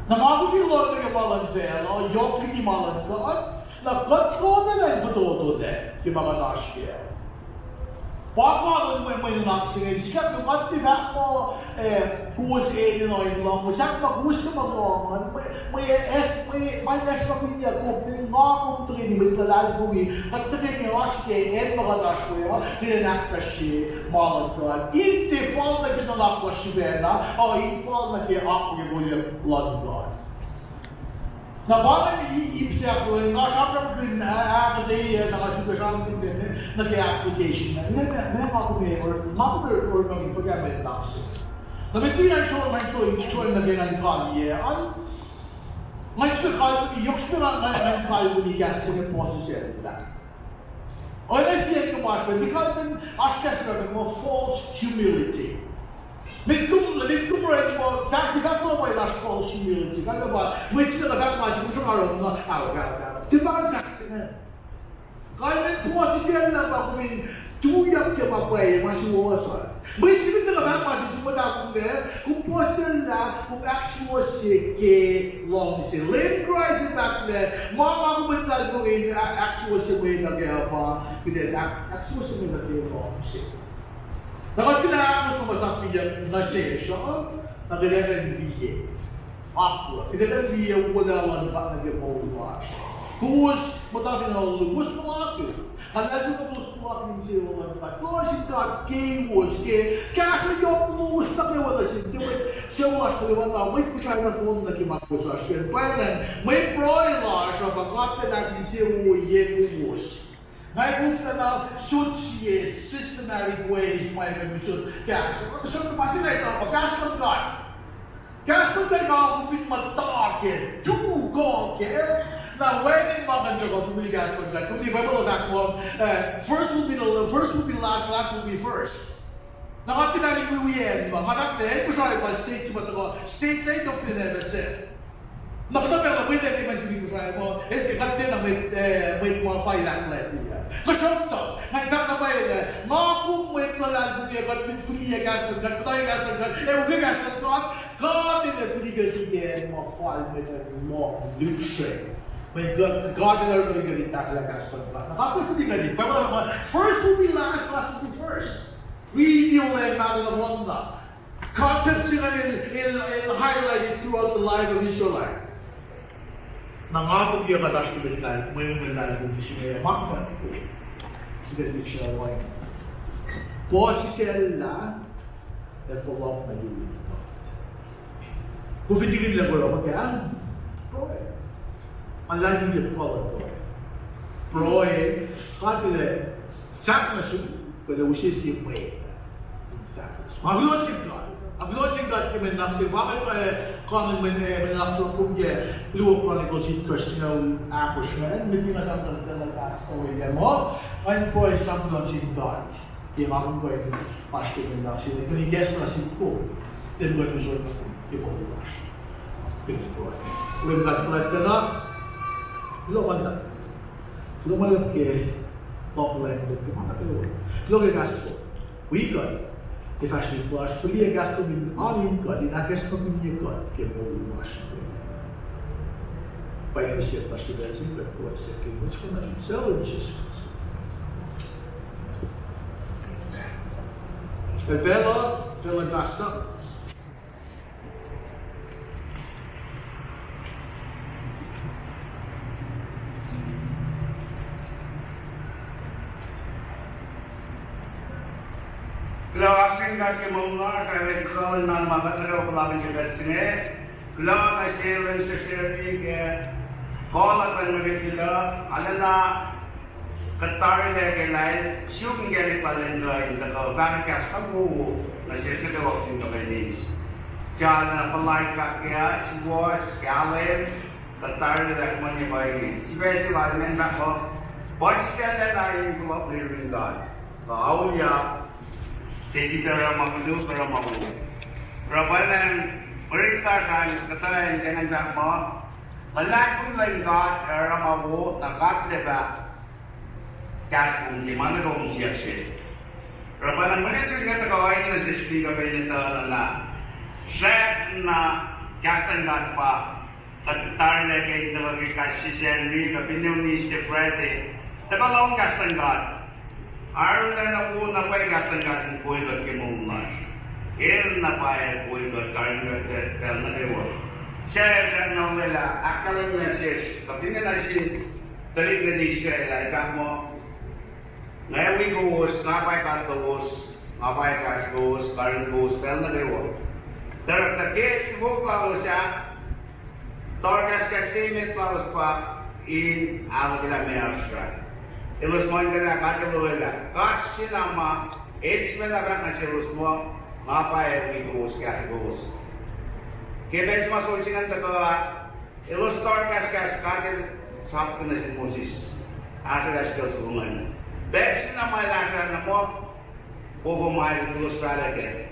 Na nga kom fin lohng nuh ke ma luhn facluh, yohk liki ma luhn God, na kuht konwaclah in fototo lac ke ma kuht oasr kac. Pa kalon mwe, mwe nuhnak se inge, sislah ke kuht tiac fahk muh, eh, kowos enenuh in lohng, sahp ma kowos suc ma lohng an, mwe, mwe, es, mwe, ma in esmakihnyuck kom, nga kom tuhkweni mwet luhlahlfongi, kuht tuhkweni oasr ke acn ma kuht oasr we uh, kuht in ahkfahsrye ma luhn God. In tiac fal nuh ke nuhnak lasr sifacna, uh, in fal nuh ke akwuck ac kolyuck luhn God. Na pa ingacn ip se ahkluo, nga sramsramkihn ahkuhtweyac, na nga sifilpac sramsramkihn nuh ke application. Na, na, na, nga kom, nga kom orekmakihn fuhkah mwe nuhnak se. Na met liki nga som, nga som, som nuh ke ngan kaliyac an, nga sifilpac kalweni, yohk sifilpac nga, nga, nga kalweni kahs se inge puhsisacllah. Oacna sie kom oasr, met liki kalweni, oasr kahs se inge muh false humility. Met kom, met kom oruh muh fahk, fahk muh ma lasr false humility. Kalweni pa mwet se nuh ke fahk ma se, kom sruhnga oruh na, arlac, arlac, arlac. Tiac pa fahk se inge. Kalweni puhsisacllah pa kom in tuyak ke ma pwacye, ma suwohs an. Mwet se met nuh ke fahk ma se, kom muhta kom, kom puhsisacllah, kom ahksuwohsye ke luhngse. Leum Kraist el fahk lah ma, ma kom muhta kom in ahksuwohsye mwet uh ke, pa kuht in ahk, ahksuwohsye mwet uh ke luhngse. Na kuht fin ahkos ma masap milyuck nuh sesr uh, na kuht ac kuh in liye akwuck, kuht ac kuh in liye wolacna luhn God nuh ke moul lasr. Kowos muhta fin alu, kowos puhlakihn. Nga luhlahlfongi kowos puhlakihn insewowo luhn God. Kuloh sin God keiwos ke kahsruh yohk lowos nuh kwewa nuh sin, ke mwet suc oasr nuh kwewa, na mwet Kosrae nohfohn nuh ke ma kowos oasr ke. Pwacnwacng, mwe pruhe lasr uh pa God El ahkinsewowoye kowos. Nga koflana sot sie systematic ways ma kuh in usot kahsruh. Tuhsruhktuh ma se inge pa kahs luhn God. Kahs luhn God, nga kom fin muhta kac, tu kuh kac, na wacngihn ma kuh in tuhkuh, kom liye kahs luhn God. Kom liye Bible uh fahk muh, uh, first will be the, first will be last, last will be first. Na nga tiac fahk in wiwiacn ma, nga fahk lah acn Kosrae pa state se ma tuhkuh, state lac tok fin acn se. Na kuhtuh pacl uh mwet ac ke ma siti Kosrae muh, el ke kuht tiacna mwet, eh, mwet ma fahk lah kuht tiac. Tuhsruhktuh, nga fahk na pwacye lah, nga kom mwet luhlahlfongi, kuht fin fihliyac kahs luhn God, kuht fihliyac kahs luhn God, ac ukwe kahs luhn God, God El ac fihliyac sifacna ma fal mwet uh lohng lihpsre. Mweyen God, God El orekmakihn kuht in tahfwelah kahs luhn God. Na God El fihliyac kuht in, Bible uh, first will be last, last will be first. Riti Olwelah Mahtuh nohfohnna. Concept se inge el, el, el highlighted throughout the life of Israelite. Na nga kom liye kuht oasr ke mwet luhlahl, mwe, mwe luhlahlfongi se inge, ma kuht, kuht, kuht, kuht, puhsisacllah, ac fohlohk nuh yurin God. Kom fin tiac kuh in liye pruhe, pruhe. Nga luhlahlfongi ke pruhe, pruhe. Pruhe, God El ac fahk nuh sum, kuh El ac use sie mwet in fahk nuh sum. Nga kuloh sin God. Nga kuloh sin God ke mwe nuhnak se, pa kuht, eh, kain mwe, eh, mwe nuhnak se kom ke Luo Chronicles itkohsr singucul ahkosr ingacn, met liki nga sramsramkihn ke last Sunday muh, nga in pruhe sang nuh sin God. Ke ma kom kuh in oasr ke mwe nuhnak se inge, kuh in ikacslah sin kom, tiac kuh in usot nuh kom ke moul lasr. Ke pruhe. Leum God fuhlwact pacna, kuloh ma luhlahp. Kuloh ma luhlahp ke tohkohsrahi, kuloh ke ma nuh kwewa. Kuloh ke kahs lom. Wi kuht ke fahsr lasr, fihliyac kahs lom in oan in kuht, in ahkacsmakihnye kuht ke moul lasr. Pwacye, siyuck lasr ke pacl se inge, kuht pruhe siyuck ke inen Jisus Kraist. Ke pacl uh, pacl uh kahs uh. Kuloh sin God ke moul lasr, ac kuloh in ma kuht nuh kwewa puhlakihn ke pacl se inge. Kuloh nuh sel in secretary ke kol luhn mwet uh, arulacna kuht tarilac ke lal suk in kacnek lal in kuh in tuhkuh fahkwack kahs luhn God nuh sesr nuh kwewa fin kuh in eis. Sel na puhlaik fahk ke suwohs, kahlwem, kuht tarilac lah mwe inge pa inge. Sifac se lal ingacn fahk muh, Puhsisacl na in kuloh nuh yurin God. Kuh auliyak, tiac sifilpac oruh ma koluk, oruh ma wo. Oruh pwacnwacng, mwe rit lasr an kuhtuh in kaingacn fahk muh, luhlahlfongi luhn God ac oruh ma wo, na God El ac fah kahsruh kom ke ma nuh kwewa kom siyuck se. Oruh pwacnwacng mwe rit inge tuhkuh oacna nuh sesr fin kuh pac in etuh na lah srackna kahs luhn God pa kuht arlac ke in tuhkuh ke kais sie Sacnri kuh finne on Easter Friday, tuhkuh lohng kahs luhn God. Arulacna wo na pwacye kahs luhn God in kol kuht ke moul lasr. El na pwacye kol kuht, karihngihn kuht pacl nuh kwewa. Suc srackna olwelah ahkkahlwemye nuh sesr kuh finne nuh sin tuhlihk nuhtin Israel ah, el fahk muh, nga wi kowos, nga pwacye God kowos, nga pwacye kahsruh kowos, karihngihn kowos pacl nuh kwewa. Tuhsruhktuh ke invoke lalos ah, tohrkahskahs se emet lalos pa in ahluhkwelah meoa srah. Elos muhlkuhnlah God El olwelah. God se na ma El sifacna fahk nuh selos muh, nga pwacye wi kowos, kahsruh kowos. Ke pacl se ma sol se ingacn tuhkuh ah, elos tohrkahskahs, God El sapkihn nuh sin Moses, ahsrwelah skel soko ingacn. Pacl se na ma El ahsrwelah na muh, kof ma El elos fahlah kac.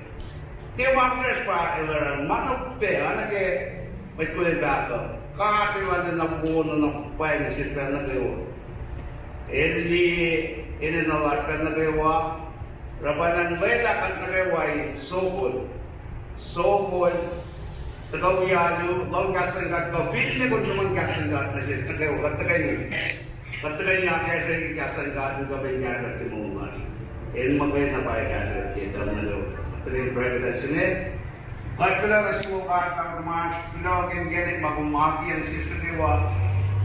Tiac ma fihsrwacsr pa El oruh, ma na upac, oacna ke mwet kol el fahk uh, God El arulacna wo na pwacye nuh sesr pacl nuh kwewa. El liye enenuh lasr pacl nuh kwewa. Oruh pwacnwacng lwelah kuht nuh kwewa in sokol, sokol, tuhkuh wi alu, lohng kahs luhn God kuh finne kom sruhmuhn kahs luhn God nuh sesr nuh kwewa, kuht tuhkweni, kuht tuhkweni akacsruhi kahs luhn God in kuh pac in kahsruh kuht ke moul lasr. El muhkwena pwacye kahsruh kuht ke pacl nuh kwewa. Kuht tuhkweni pruhe ke pacl se inge. Kuht kuloh nuh sum, O God Pahpah tuhmasr, kuloh ke inkacnek ma kom akiyac nuh sesr nuh kwewa.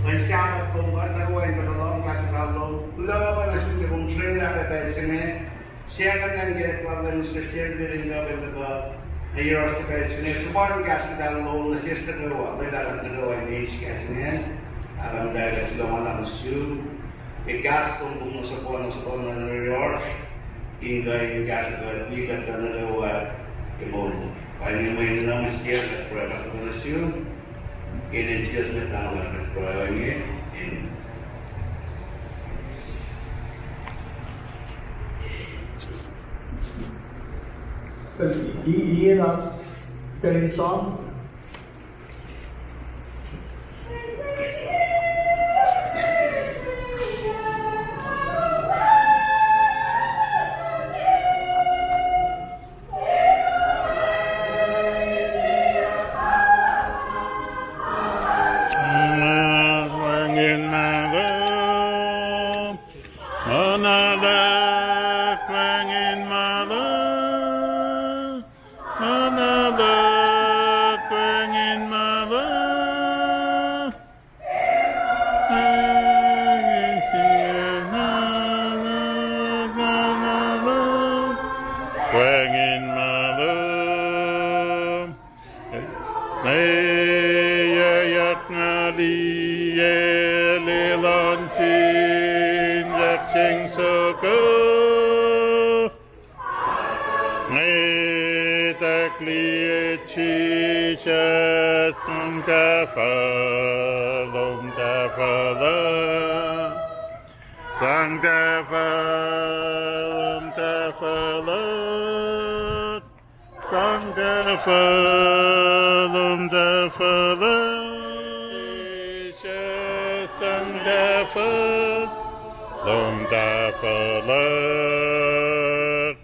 Kuh in sahflah lom, kuht nuh kwewa in tuhkuh lohng kahs muhtahl lom. Kuloh nuh sum ke kom srwaclah pac pacl se inge. Siyuck kuht in inkacnek lom nuh sesr, sesr in kuh pac in tuhkuh nuh yohrohsr ke pacl se inge, sruhmuhn kahs muhtahl lom nuh sesr nuh kwewa, lwelah kuht nuh kwewa in eis kahs inge. Pahpah muhtahl, kuht kuloh ma luhlahp nuh sum ke kahs lom kom nuh soko, nuh soko nuh yohrohsr, in kuh in kahsruh kuht, wi kuht pacl nuh kwewa ke moul lasr. Pa inge mwe enenuh ma siyuck kuht pruhe, kuht kuloh nuh sum. Ke inen Jisus Mwet Lahngo lasr kuht pruhe ohinge. Amen. Ian, pacl in sang. Wacngihn mahlwem, ma na luhk wacngihn mahlwem, ma na luhk wacngihn mahlwem. Wacngihn mahlwem. Nwe yohk na liye, liye luhn sin sahk seng soko. Nwe tuh liye Jisus, sang tahfuh, lom tahfuh luhk. Sang tahfuh, lom tahfuh luhk. Sang tahfuh, lom tahfuh luhk. Jisus, sang tahfuh, lom tahfuh luhk.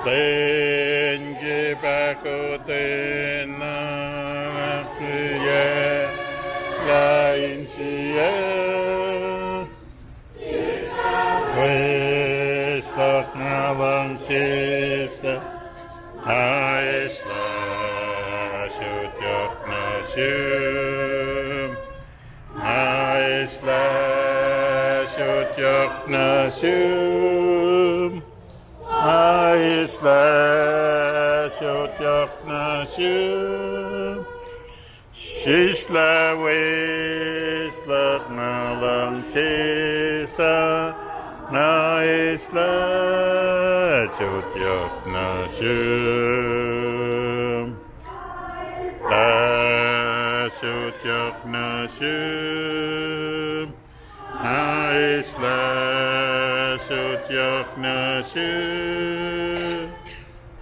Lwen ke pahkotwen nuhnak liye, lain sie. Wis luhk nga luhngse suc, nga eislah sot yohk nuh sum. Nga eislah sot yohk nuh sum. Nga eislah sot yohk nuh sum. Sislah wis luhk nga luhngse suc, nga eislah sot yohk nuh sum. Eislah sot yohk nuh sum. Nga nuh sum,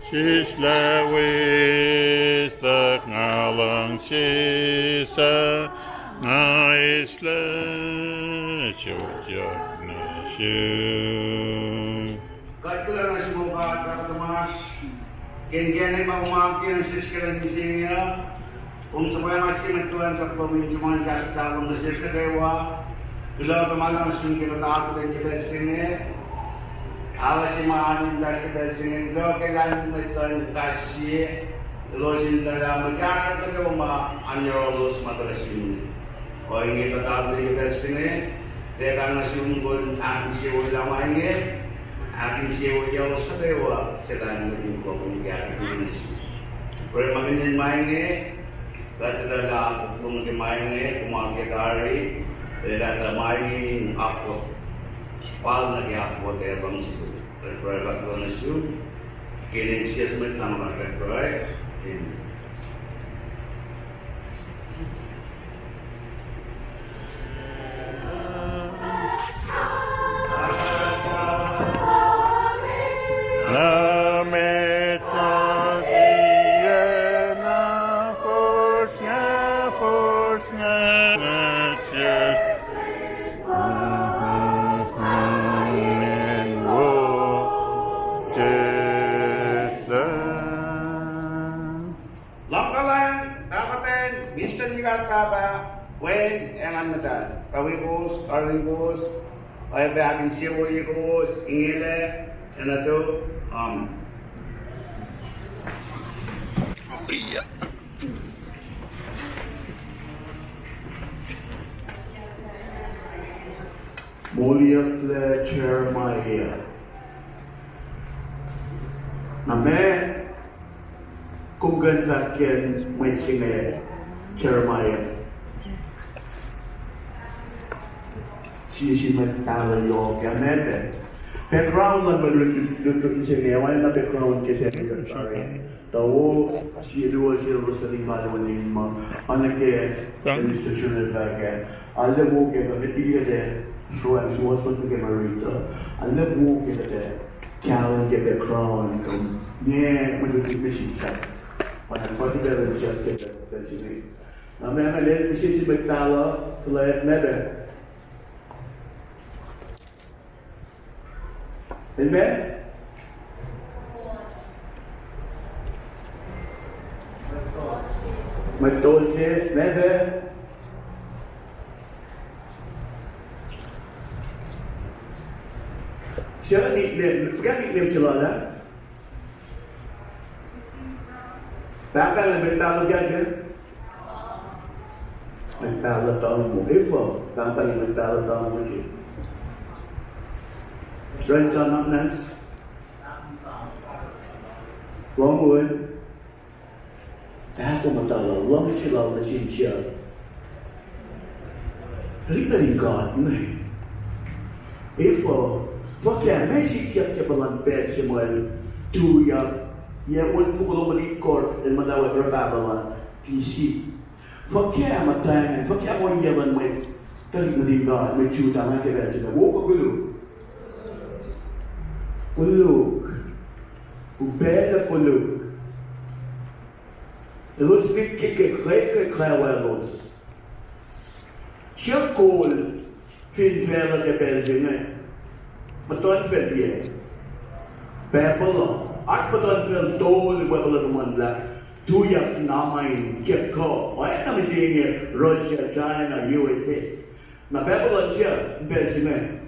sislah wi suk nga luhngse sa, nga eislah sotyak nuh sum. Kuht kuloh nuh sum, O God, Pahpah tuhmasr, ke inkacnek ma kom akiyacn sesr ke lwen mihsenge uh, kom suhpwacma sie mwet kuhlwacnsap lom in sruhmuhn kahs muhtahl lom nuh sesr nuh kwewa. Kuloh ke ma luhngse lom ke kuht akihlen ke pacl se inge. Alu se ma oan in tahl ke pacl se inge, kuloh ke lahlmwetmwet luhn kahs sie, elos in tuhlac mwe kahsruhp nuh kwewa ma oan yohrohlos ma tuh sum. Ohinge kuht akihlen ke pacl se inge, tiac pahng nuh sum kom ahkinsewowoye ma inge, ahkinsewowoye elos nuh kwewa, suc lahlmwetmwet in kuloh kom kahsruhp nuh sum. Orekmakihn ma inge, kuht etuh lah akwuck lom ke ma inge kom akiyacn tari, etuh lah ma inge in akwuck, pal nuh ke akwuck ac luhngse lom. Kuht pruhe kuloh nuh sum, ke inen Jisus Mwet Lahngo lasr kuht pruhe. Amen. Na met akiyac na fosrngah, fosrngah nuh sum. Luhmngaul an, Pahpah Pahn, Mister Nikat Pahpah, Wen, ac Nguhn Muhtahl, tuh wi kowos, karihngihn kowos, oacyacpac ahkinsewowoye kowos, ingena, ac nuh tok. Amen. Moliyucklac Jeremiah. Na meac kom kuh in fahk ke mwet se inge, Jeremiah? Sie sin mwet pahluh yohk ah, meac pac background luhn mwet lutlut se inge, oacna background ke Sacnri, tuh wo sie luo se losani kaluonin ma, oacna ke minister se inge fahk ah, arlac wo ke kuht liki kuht ac sroacng suwohswohs nuh ke ma riti uh, arlac wo ke kuht ac kahlwem ke background kom, meac mwet lutlut se inge, oacna pati pacl in siyuck ke pacl se inge. Na meac, meac lwen mihsenge sin mwet pahluh, fuhlwact, meac pac? Amen. Mwet tol se, meac pac? Sie nickname, fuhkah nickname se lal ah? Pahngpahng mwet pahluh kahsruh? Mwet pahluh tuhmwacl. Efuh pahngpahng mwet pahluh tuhmwacl se? Ren sa nuhnak muhnahs. Lohng won. Pahkomuhta lal, luhngse lal nuh sin suc? Tuhlihk nuhtin God inge. Efuh, fuhkah, meac sikyak ke puhlan pacl se ma el tuyak, yac onfoko longoul itkohsr el muhtwacwacack oruh pahpah lal, B C. Fuhkah muhtwacn, fuhkah ohiyac luhn mwet, tuhlihk nuhtin God, mwet Judah, nuh ke pacl se inge wo kuh koluk? Koluk. Upac na koluk. Elos met ke, ke, ke, ke kwewa elos. Sie kol fin facluh ke pacl se inge? Muhtuhnfacl yac? Babylon. Oasr muhtuhnfacl tolu Babylon, muh lah tuyak na ma in ke kuh. Oacna mihsenge Russia, China, U S A. Na Babylon se, pacl se inge?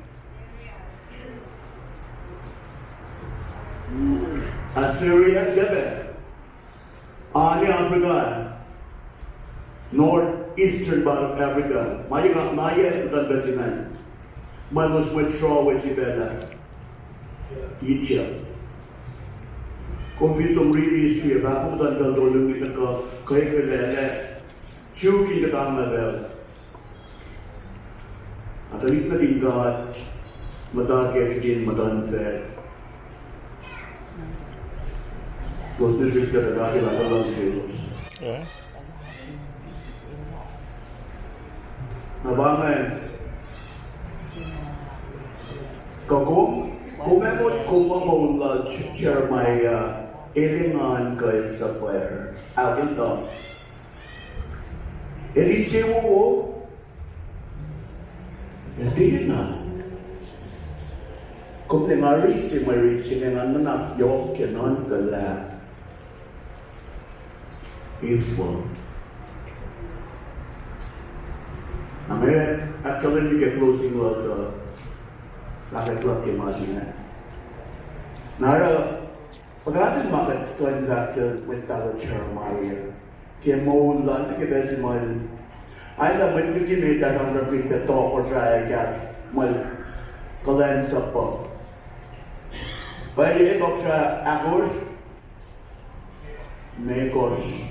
Assyria, sie pac? Oacna Africa, north eastern part of Africa. Ma yac, ma yac muhtuhnfacl se ingacn? Ma elos mwet sruoh we sifacna? Egypt. Kom fin som riti history ah, fahk muhtuhnfacl tolu inge tuhkuh, kuh ke lwelah Jew kingdom ma pacl. Ac tuhlihk nuhtin God muhta ke kihtin muhtuhnfacl. Kowos nuh srihk kuhtuh God El ahkolah selos. Na pa ingacn, kuh kom Kom ac motko muh moul lal Jeremiah el engan kuh el suhpwacr? Ahkinta. El insewowo. El tiacna. Kom tiac nga riti mwe rit se inge, nga nuhnak yohk ke nuhnkuh lah efuh. Na nga ahkkahlwemye ke closing luhk uh, lah kuht luhk ke ma se inge. Na oruh, puhkantwen ma kuht kuh in fahk ke mwet pahluh Jeremiah ke moul lal nuh ke pacl se ma el, aislah mwet luti met ah sramsramkihn pac tohkohsrah ac kahs ma el kuhlwacnsapuh. Pwacye, tohkohsrah ahkosr, limekohsr.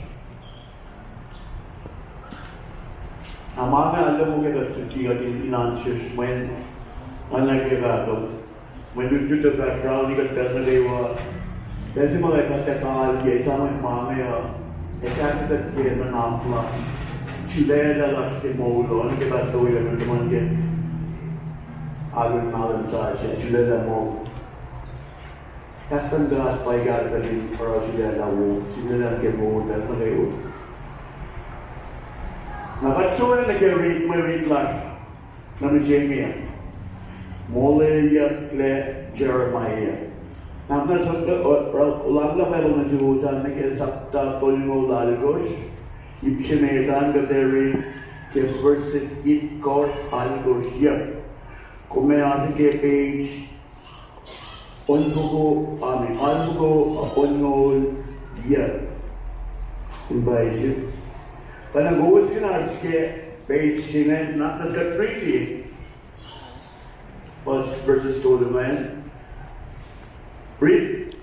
Na ma inge arlac muh ke kuht luti kuht in, in answers mweyen, oacna ke fahk uh, mwe lutlut uh fahsr rauni kuht pacl nuh kwewa. Pacl se ma kuht ac kahlye, esam ma inge uh, ac fahsr kuht ke nuhnak lasr, sulaclah lasr ke moul uh, oacna ke pastor wi kuht nuh ke, alu in nalem sasuc, sulaclah moul. Kahs luhn God pa ikacklah in oruh sulaclah wo, sulaclah ke moul pacl nuh kwewa. Na kuht srolah nuh ke rit, mwe rit lasr nuh mihsenge, molweyucklac Jeremiah. Na, na, uh, uh, uh, Bible nuh suwos an nuh ke sapta tolngoul alkosr, ip se met an kuht ac rit ke verses itkohsr, alkosr, yuc. Kom ac oasr ke page onfoko, a, alfoko, ongoul, yuc. Invite you. Pacna kowos fin oasr ke page se ingacn, na kuht riti verses tolu ingacn. Read.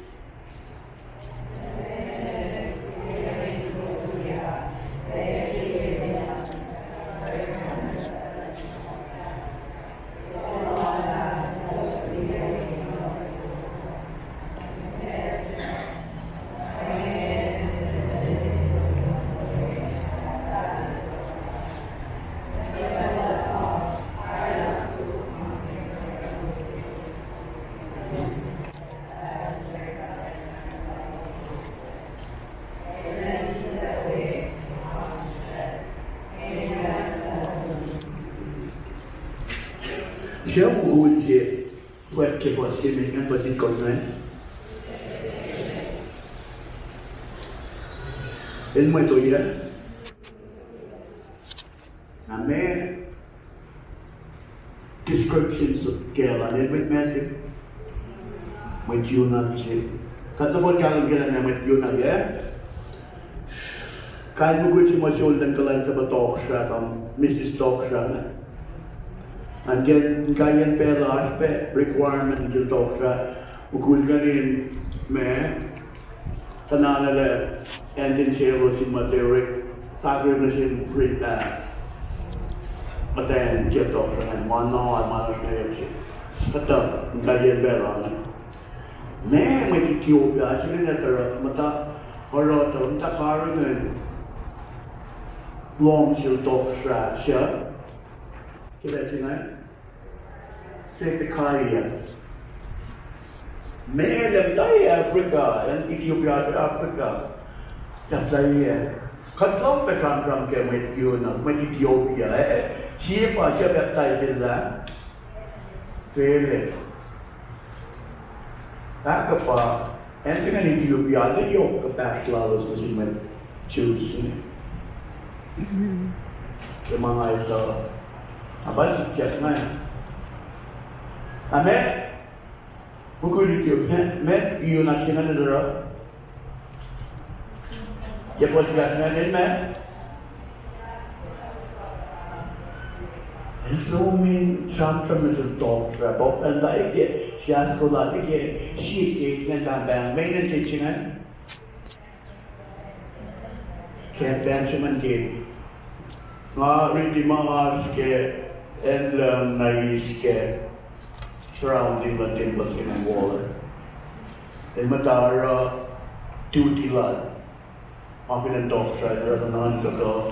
Suc mukul se fwack ke fuhs se met ingacn, fuhs itkohsr ingacn? El mwet oyac? Na meac description se kacl an, el mwet ma se? Mwet eunuch se. Kuht nohfohn kahlwem kac lah mwet eunuch ah? Kain mukul se ma solden kuhlwacnsapuh tohkohsrah, Misis Tohkohsrah inge. An ke, inkaiyacn pacl uh oasr pac requirement nuh sel tohkohsrah, mukul ingacn in ma, tuh na lah acn in selos in muhtwacwacack, sakihn nuh sin pri-, ah, muhtwacn kiyuhk tohkohsrah ingacn, ma na, ma na srngayak se. Kuhtuh inkaiyacn pacl uh inge. Ma mwet Ethiopia se inge tuh oruh muhta, oruh tuh muhta karihngihn lohm sel tohkohsrah suc, ke pacl se inge, Zedekiah. Ma el muhta Africa, acn Ethiopia, Africa. Sapta ah. Kuht lohng pac sramsram ke mwet eunuch, mwet Ethiopia, eh? Sie pa suc pacptaiselah? Philip. Ahkuh pa, acn se ingacn Ethiopia, arlac yohk kuhpahsr lalos nuh sin mwet Jews inge. Ke ma nga etuh, na pa sikyak inge. Na meac, mukul Ethiopia, meac eunuch se ingacn el oruh? Ke fuhs ekahsr ingacn el meac? El som in sramsram nuh sel tohkohsrah, pa pacl na ke siasko lal ke sie gate ingacn pahngpahng, meac inen gate se ingacn? Ke pacl se ingacn ke nga riti ma oasr ke acn lucng na eis ke surrounding luhn tempuhl se ingacn wall. El muhta oruh duty lal. Akihlen tohkohsrah oruh nuhnuhnkuh kuh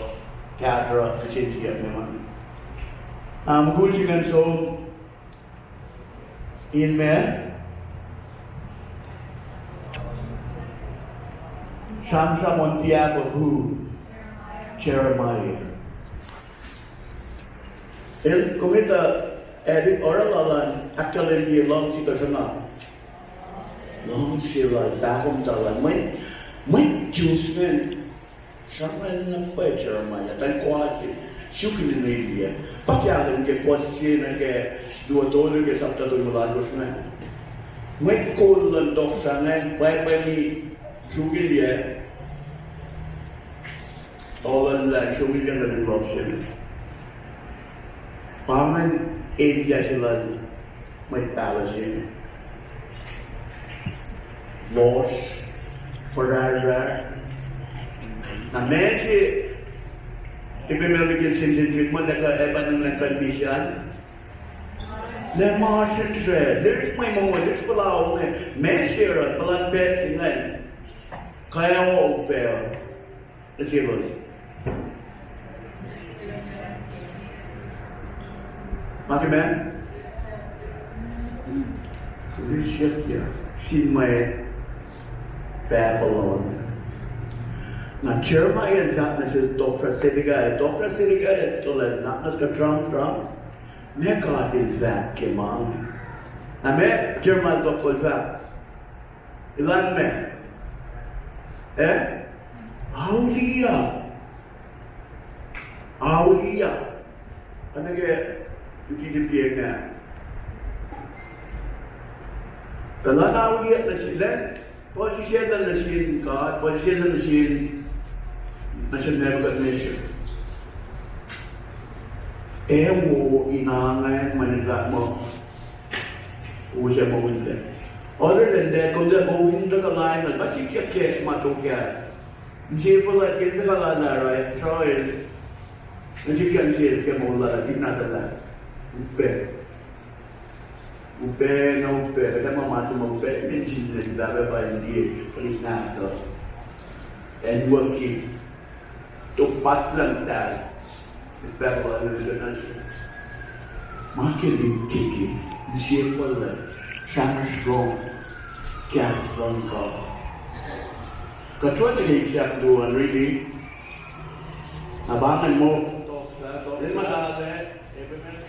kahsruh kihsen siyuck me ma. Na mukul se ingacn som in meac? Sramsram on behalf of who? Jeremiah. El, kom etuh, el oruh lal an ahkkahlwemye luhngse, tuhsruhk na luhngse lal, pahkomuhta lal. Mwet, mwet Jews ingacn, sramsram na pwacye Jeremiah, tuh el koase, suk in inen liye. Pa kahlwem ke fuhs se nuh ke luo tolu ke sapta tolngoul alkosr ingacn. Mwet kol luhn tohkohsrah ingacn pwacpwacni suk in liye. Tolu lah suk in liye nuh ke luhngse. Pa ingacn elyah se lal mwet pahluh se inge. Lohsr, furara. Na ma se Abimelech el sensen met ma lah kuh Abimelech kuh in misan. Lah ma srihsrihk, there is my moment, it's puhla inge, ma se oruh, puhlan pacl se ingacn. Kwewa upac. Nuh selos. Ma ke ma? Rishekyak sin mwet Babylon. Na Jeremiah el fahk nuh sel tohkohsrah Zedekiah, tohkohsrah Zedekiah el tuhlac nuhnak muhnahs kuht sramsram. Ma God el fahk ke ma inge. Na ma Jeremiah el topuk fahk. Elan ma? Eh? Auliyak. Auliyak. Anake, luti se piac na. Tuh elan auliyak nuh sin, puhsisacl nuh sin God, puhsisacl nuh sin, nuh sin Nebuchadnezzar. Ac wo in ange mwe nuhnak muh Use moul lac. Other than that, kom tuh moul in tuhkuh lain uh, ma sikyak ke ma tokyak. Inse fuhlwact ke inse kalala, right? Sroel. Inse ke inse ke moul lal uh, tiac na tuh lah. Upac. Upac na upac. Kuht ac muh ma se ma upac, mention nuh ke pahpah pa in liye, kuht in nahtuh. Acnwucki. Top patlang tal. Pahpah pa in liye nuh sel. Ma ke lihkkeke, inse fuhlwact, sramsram, kahs luhn God. Kuht srolah ke ip sahk luo an riti. Na pa ingacn mo.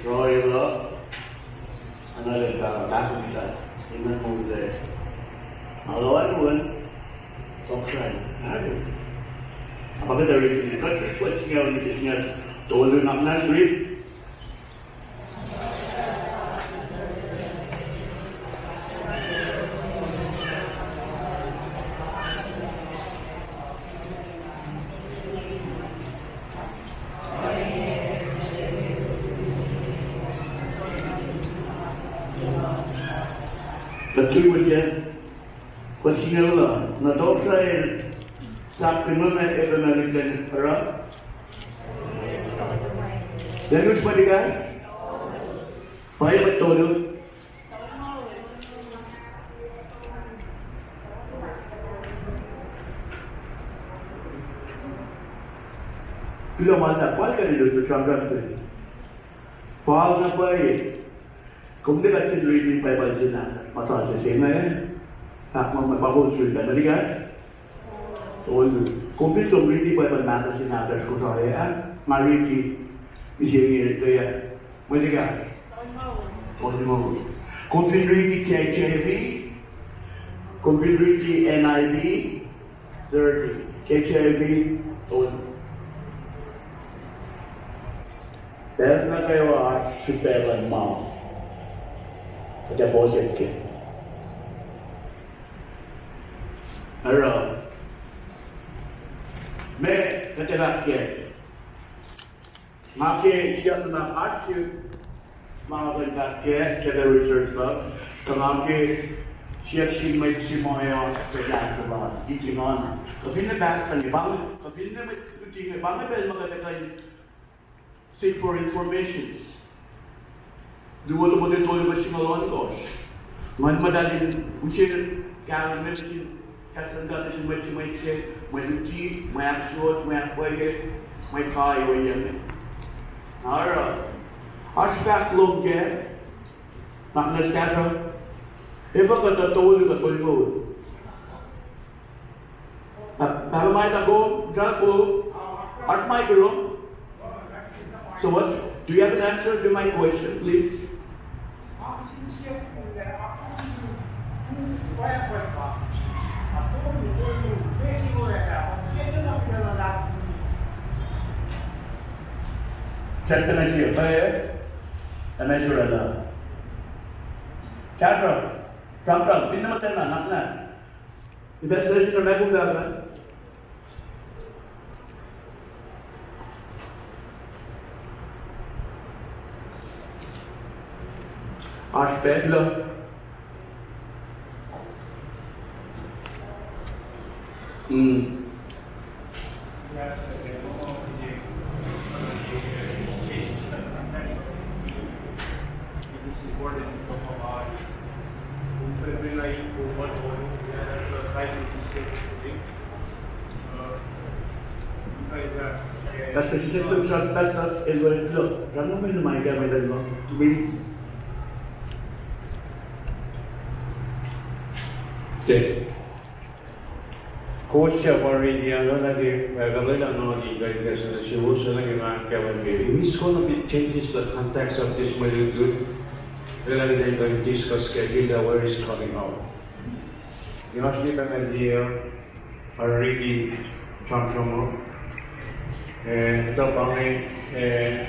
Srolah. Anale pa, pa kom ta. Amen mo le. Alo an won. Tohkohsrah. Alu. Apa kuht riti ne, kuht riti kuht singucul, singucul tolu na mas riti. Kuht tui mwet ke, kuht singucul uh, na tohkohsrah el sapkihn ma Abimelech el oruh. Then us mwet ekahsr? Pwacye mwet tolu. Kuloh ma luhlahp, fal kuht in lut sramsram pac. Fal na pwacye. Kom tiac kuht in riti Bible se nahtuhsr, ma sasuc se inge. Ahkma ma pa kowos riti Bible ekahsr? Tolu. Kom fin som riti Bible nahtuhsr se nahtuhsr Kosrae ah, nga riti mihsenge ke ah. Mwet ekahsr? Tolu. Kom fin riti K J V, kom fin riti N I V, thirty. K J V, tolu. Pacl nuh kwewa oasr srihpac luhn ma kuht ac fohsack kac. Oruh, ma kuht ac fahk kac. Nga ke siyuck nuhnak oasr srihpac ma nga kuh in fahk kac ke research luhk, tuh nga ke siyuck sin mwet se ma oasr ke kahs lal, teaching honor. Kuh finne pastor inge, pa inge, kuh finne mwet luti inge, pa inge pacl ma kuht ac kuh in seek for informations. Luo Timothy tolu fuhs singucul ohnkohsr. Nguhn Muhtahl in use kahlwem nuh sin, kahs luhn God nuh sin mwet se, mwet se, mwe luti, mwe ahksuwohs, mwe ahkpwacye, mwe kai ohiyac inge. Na oruh, oasr fahk lom kac, nuhnak muhnahs kahsruh, efuh kuhtuh tolu kuh tolngoul? Pahpah Maida, kom, Jack, kom, oasr mic rom? So what? Do you have an answer to my question, please? Chat tena sie, eh? Tena sie rala. Kahsruh, sramsram, finne muhtwacn na, na. Investigation na mako ka. Oasr pacl uh. Mm. Pastor, sisaclum srap, Pastor Edward Lo, srap nuh min ma ika metal ma, please. Okay. Kowos suc pa riti an, nuh ke, eh, kalwelah nuh ke kuh in kahs nuh suwos, nuh ke nga kawuck ke. It is gonna be changes the context of this mwe lutlut. Lwelah kuht in kuh in discuss ke, where is coming out. Nga srihke pacna liye, uh, riti sramsram uh. Eh, tuh pa inge, eh,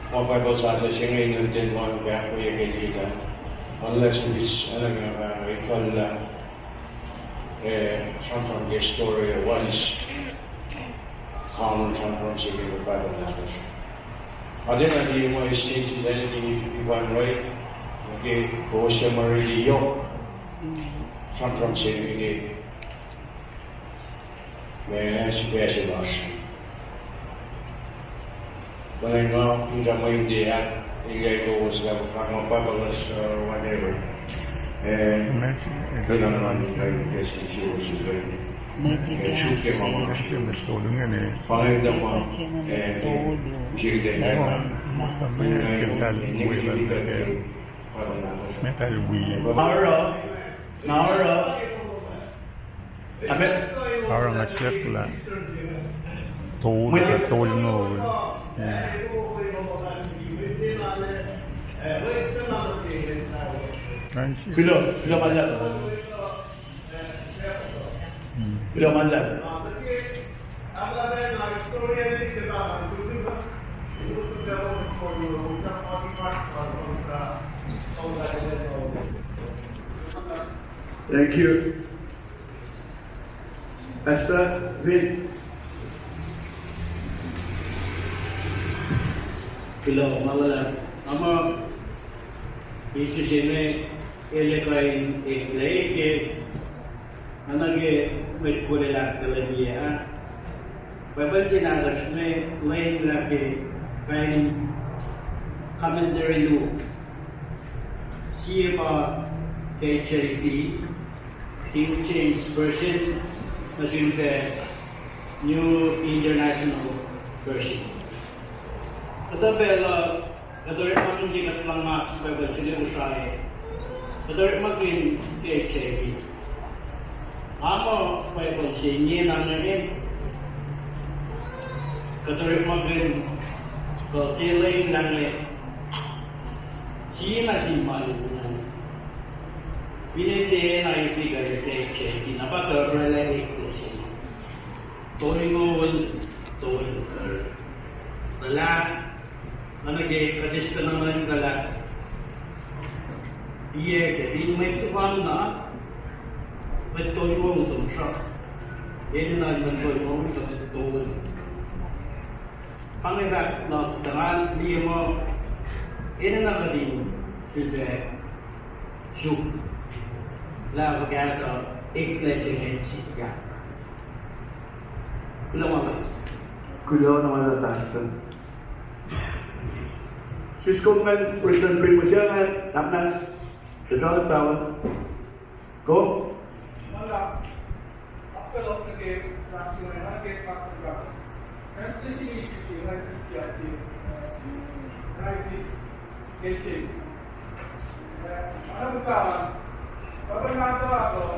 ma Bible sasuc se inge in ten one back we ke liye, unless which, eh, nga, nga, nga, eh, sramsram ke story, what is common sramsram se ke Bible language. Atena liye ma is changes anything if you want, right? Okay, kowos suc ma riti yohk sramsram se inge. Ma srihpac se lasr. Pwacnwacng nga in kuh in mwe uti ah, in kuh in kowos lah ma pahpah lasr, uh, whatever. Eh, ma se, eh, kuh in kuh in kahs nuh suwos in kuh in, eh, suk ke ma ma se met tolu inge. Pa inge tuh ma, eh, ke, ke, ke, ma, ma, ma, ke tal wi, ke, ke, ma tal wi. Oruh, na oruh. Amen. Oruh nga siyuck lah tolu, tolngoul. Hmm. Kuloh, kuloh ma luhlahp. Hmm. Kuloh ma luhlahp. Thank you. Pastor Vin. Kuloh ma luhlahp. Ama, isi se inge el kuh in eklac ke, na nuh ke mwet kol el ahkkahlwemye ah. Bible se nahtuhsr inge lwen lah ke kain in commentary Luke. Sie pa K J V, King James Version, nuh sin ke New International Version. Kuhtuh pacl uh, kuht orekmakihn ke kuht luhngse Bible se inge Kosrae, kuht orekmakihn K J V. Ama Bible se inge na nge, kuht orekmakihn, kuh ke lwen lah inge, sie na sin ma luhn, finne tiacna efi kuh K J V, na pa tuh orwaclah eklac se. Tolngoul, tolngoul. Tuh lah, na nuh ke kuht eis kuh na nuhnkuh lah, tiac ke in mwet sefanna, mwet tolngoul som sruhk. Enenuh in mwet tolngoul kuh mwet tolngoul. Pa inge fahk nuh tuh ngan liye muh, enenuh kuht in sifilpac suk lah fuhkah tuh eklac se inge sikyak. Kuloh ma luhlahp. Kuloh ma luhlahp, Pastor. Sis kom ngan prestuhn primus ah, nahtuhsr, the John Power. Kom? Translation issue se inge sikyak ke, uh, K J V. Ana muhta, Pahpah Nahtuhl,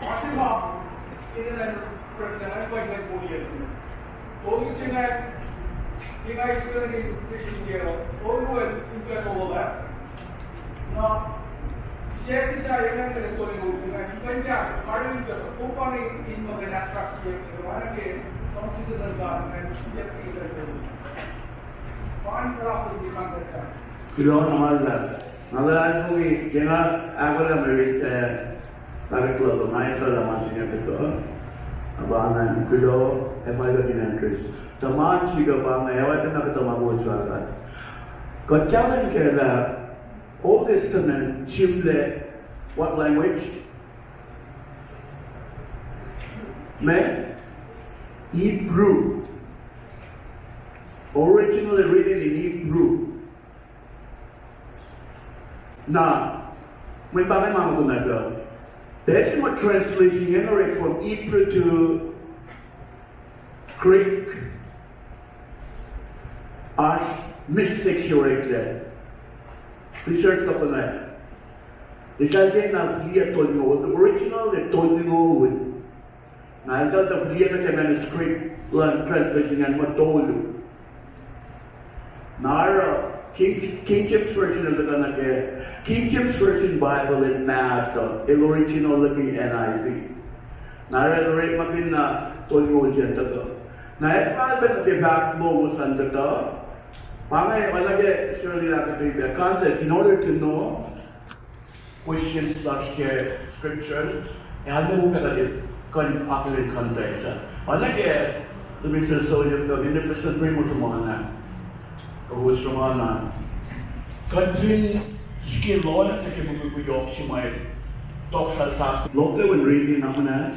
Ma se ma, in enenuh pregnant, ac kuh in kuh in kol. Tolu se inge, ke nga eis ke presentation ke, tolu an in kuh in kol ah. Na, sie sisa inge ke tolu se inge, in kuh in kuh, ma in kuh, kom pa inge in muh ke ahksahfye, ma nuh ke, kom sisacn God, na, sie ke in kuh in kol. Pa in kuh in kuh in kuh. Kuloh na ma luhlahp. Nga luhlahlfongi ke nga ahkolah mwe rit, eh, packet luhk uh, nga etuh lah ma se inge kuhtuh. Na pa ingacn kuloh, ac fal kuht in actress. Tuh ma se kuh pa inge, ac oacpacna kuhtuh ma kowos fahk ah. Kuht kahlwem kac lah Old Testament sihmlac what language? Meac? Hebrew. Originally written in Hebrew. Na, mwe pa inge ma kom ac kuh. Pacl se ma translation inge orek from Hebrew to Greek, oasr mistake se oreklac. Research kuh pacna. Eltahl tiacna fihliyac tolngoul, original ac tolngoul. Na eltahl tuh fihliyac nuh ke manuscript luhn translation an muh tolu. Na oruh King, King James Version el tuhkuh nuh ke, King James Version Bible el mahtuh, el original liki N I V. Na oruh el orekmakihn na tolngoul se an tuhkuh. Na el fal pacna ke fahk lowos an tuhkuh. Pa inge, oacna ke Shirley el ahkuhtweyac, context, in order to know questions lasr ke scripture, ac arlac wo pac kuht in kuh in akihlen context uh. Oacna ke, let me say, so you know, in the person bring what you want. Kowos sruhmuhn na. Kuht fin srihke lohacng nuh ke mukwikwi yohk se ma tohkohsrah sahk. Loklac in read in amunas.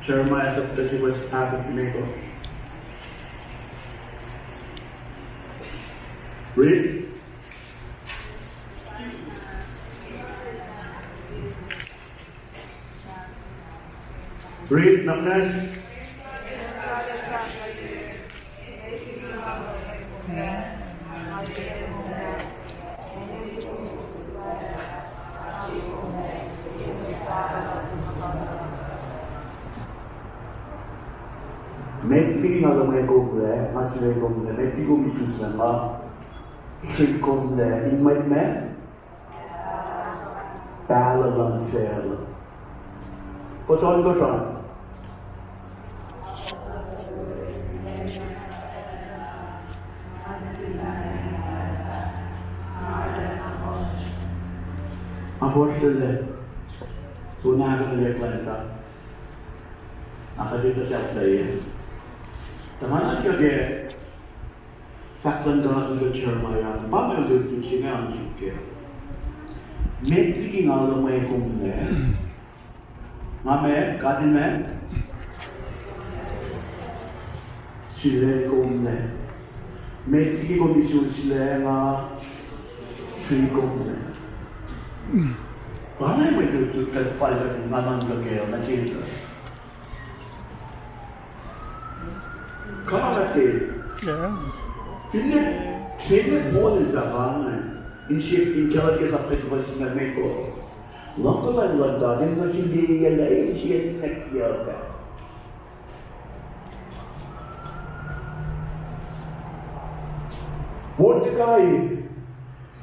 Jeremiah sapta se fuhs ahkosr nuh ke limekohsr. Read. Read, nuhnak. Met liki nga luhmwe komlac, nga sule komlac, met liki kom isusla, nga srihk komlac, in mwet met pahluh luhn facluh. Kosr ohnkohsr an. Apostle, so na kuht in kuhlwacnsap. Ac kuht in kuh sahflahiyac. Tuh ma na kuht ke fahk luhn God nuh ke Jeremiah, pa ma lutlut se inge an suk ke. Met liki nga luhmwe komlac. Nga met, God in met. Sule komlac. Met liki kom isuslac nga srihk komlac. Pa inge mwe lutlut kuht fal kuht in nuhnkuh kac nuh Jisus. Kate. Yeah. Finne, finne Paul el fahk ange, in sie, in Galatia sapta se fuhs singucul limekohsr. Luhngkuhlwacng luhn God, in nuh sin liyeyucklac, in sie ninac kiyuhk ah. Mordecai,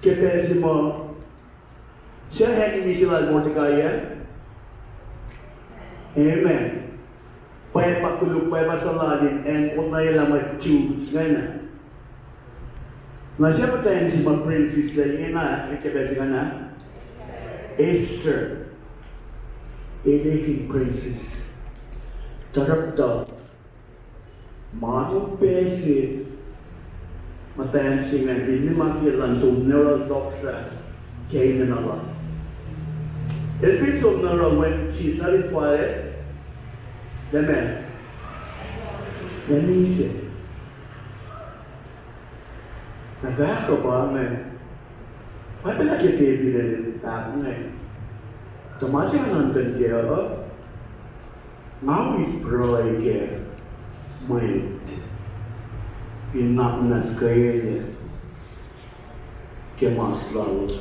ke pacl se ma, se enemy se lal Mordecai ah? Amen. Pwacpa koluk, pwacpa suhlallacn acn, oacna elah mwet Jews ingena. Na sie muhtwacn se ma princess se ingena, ke pacl se ingena? Esther. El ekihn princess. Director. Ma upac se muhtwacn se ingacn, el nima ke elan som nuh yohrohl tohkohsrah ke enenuh lal. El fin som nuh yohrohl, mweyen Jisus el fahk, lah meac? Lah misac. Na fahk uh pa inge, Bible ah ke David el fahk inge. Tuh ma se nga nuhnkuh kac uh, nga wi pruhe kac. mwet in nuhnak muhnahs kweyac ke mas lalos.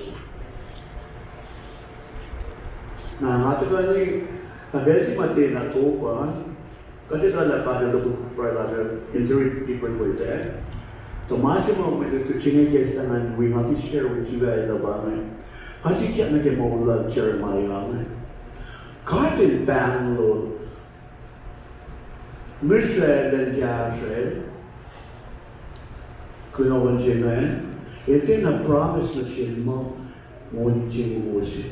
Na nga tuhkweni, na pacl se ma tiacna top an, kuht etuh lah God El tohkoh pruhe lasr in three different ways, eh? Tuh ma se ma mwet uh tuh inge ke sahngweng wi nga ke share with you guys about it. Ac sikyak nuh ke moul lal Jeremiah inge. God El pahnglol Israel, El kahsrwel kunohkohn se ingacn, El tiacna promise nuh sel muh moul insewowo se.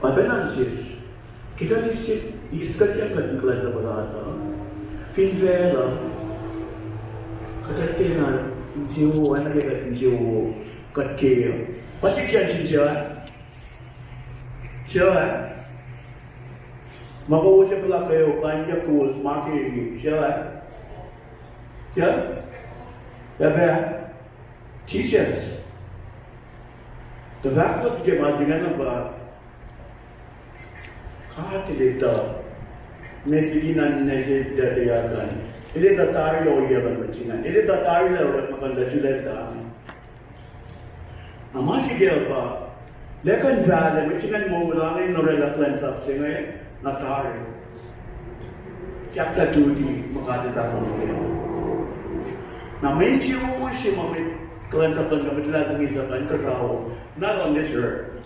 Pacna nuh sesr, ke kuht eis, eis kuht, kuht in kuhlwacnsapuh God uh, fin facluh, kuht tiacna insewowo, oacna ke kuht insewowo kuht ke uh. Pa sikyak sin se, se, ma kowos ac puhla kweok, pa in kowos ma ke, se, se, pahpah, Jisus. Tuh fahk luhk ke ma se ingacn pa, God El etuh met liki na ninac se tuh tiac kan. El etuh tari ohiyac luhn mwet se ingacn. El etuh tari lah orekmakihn lah sulaclah. Na ma sikyak pa, lah kuh in fahlah mwet se ingacn moul inge in orwaclah kuhlwacnsap se inge, na tari. Siyuck tuh luti ma God El tahfonglac. Na mwe insewowo se ma mwet kuhlwacnsap luhn God, mwet luhlahlfongi se kuh in kuhsrao, not on this earth.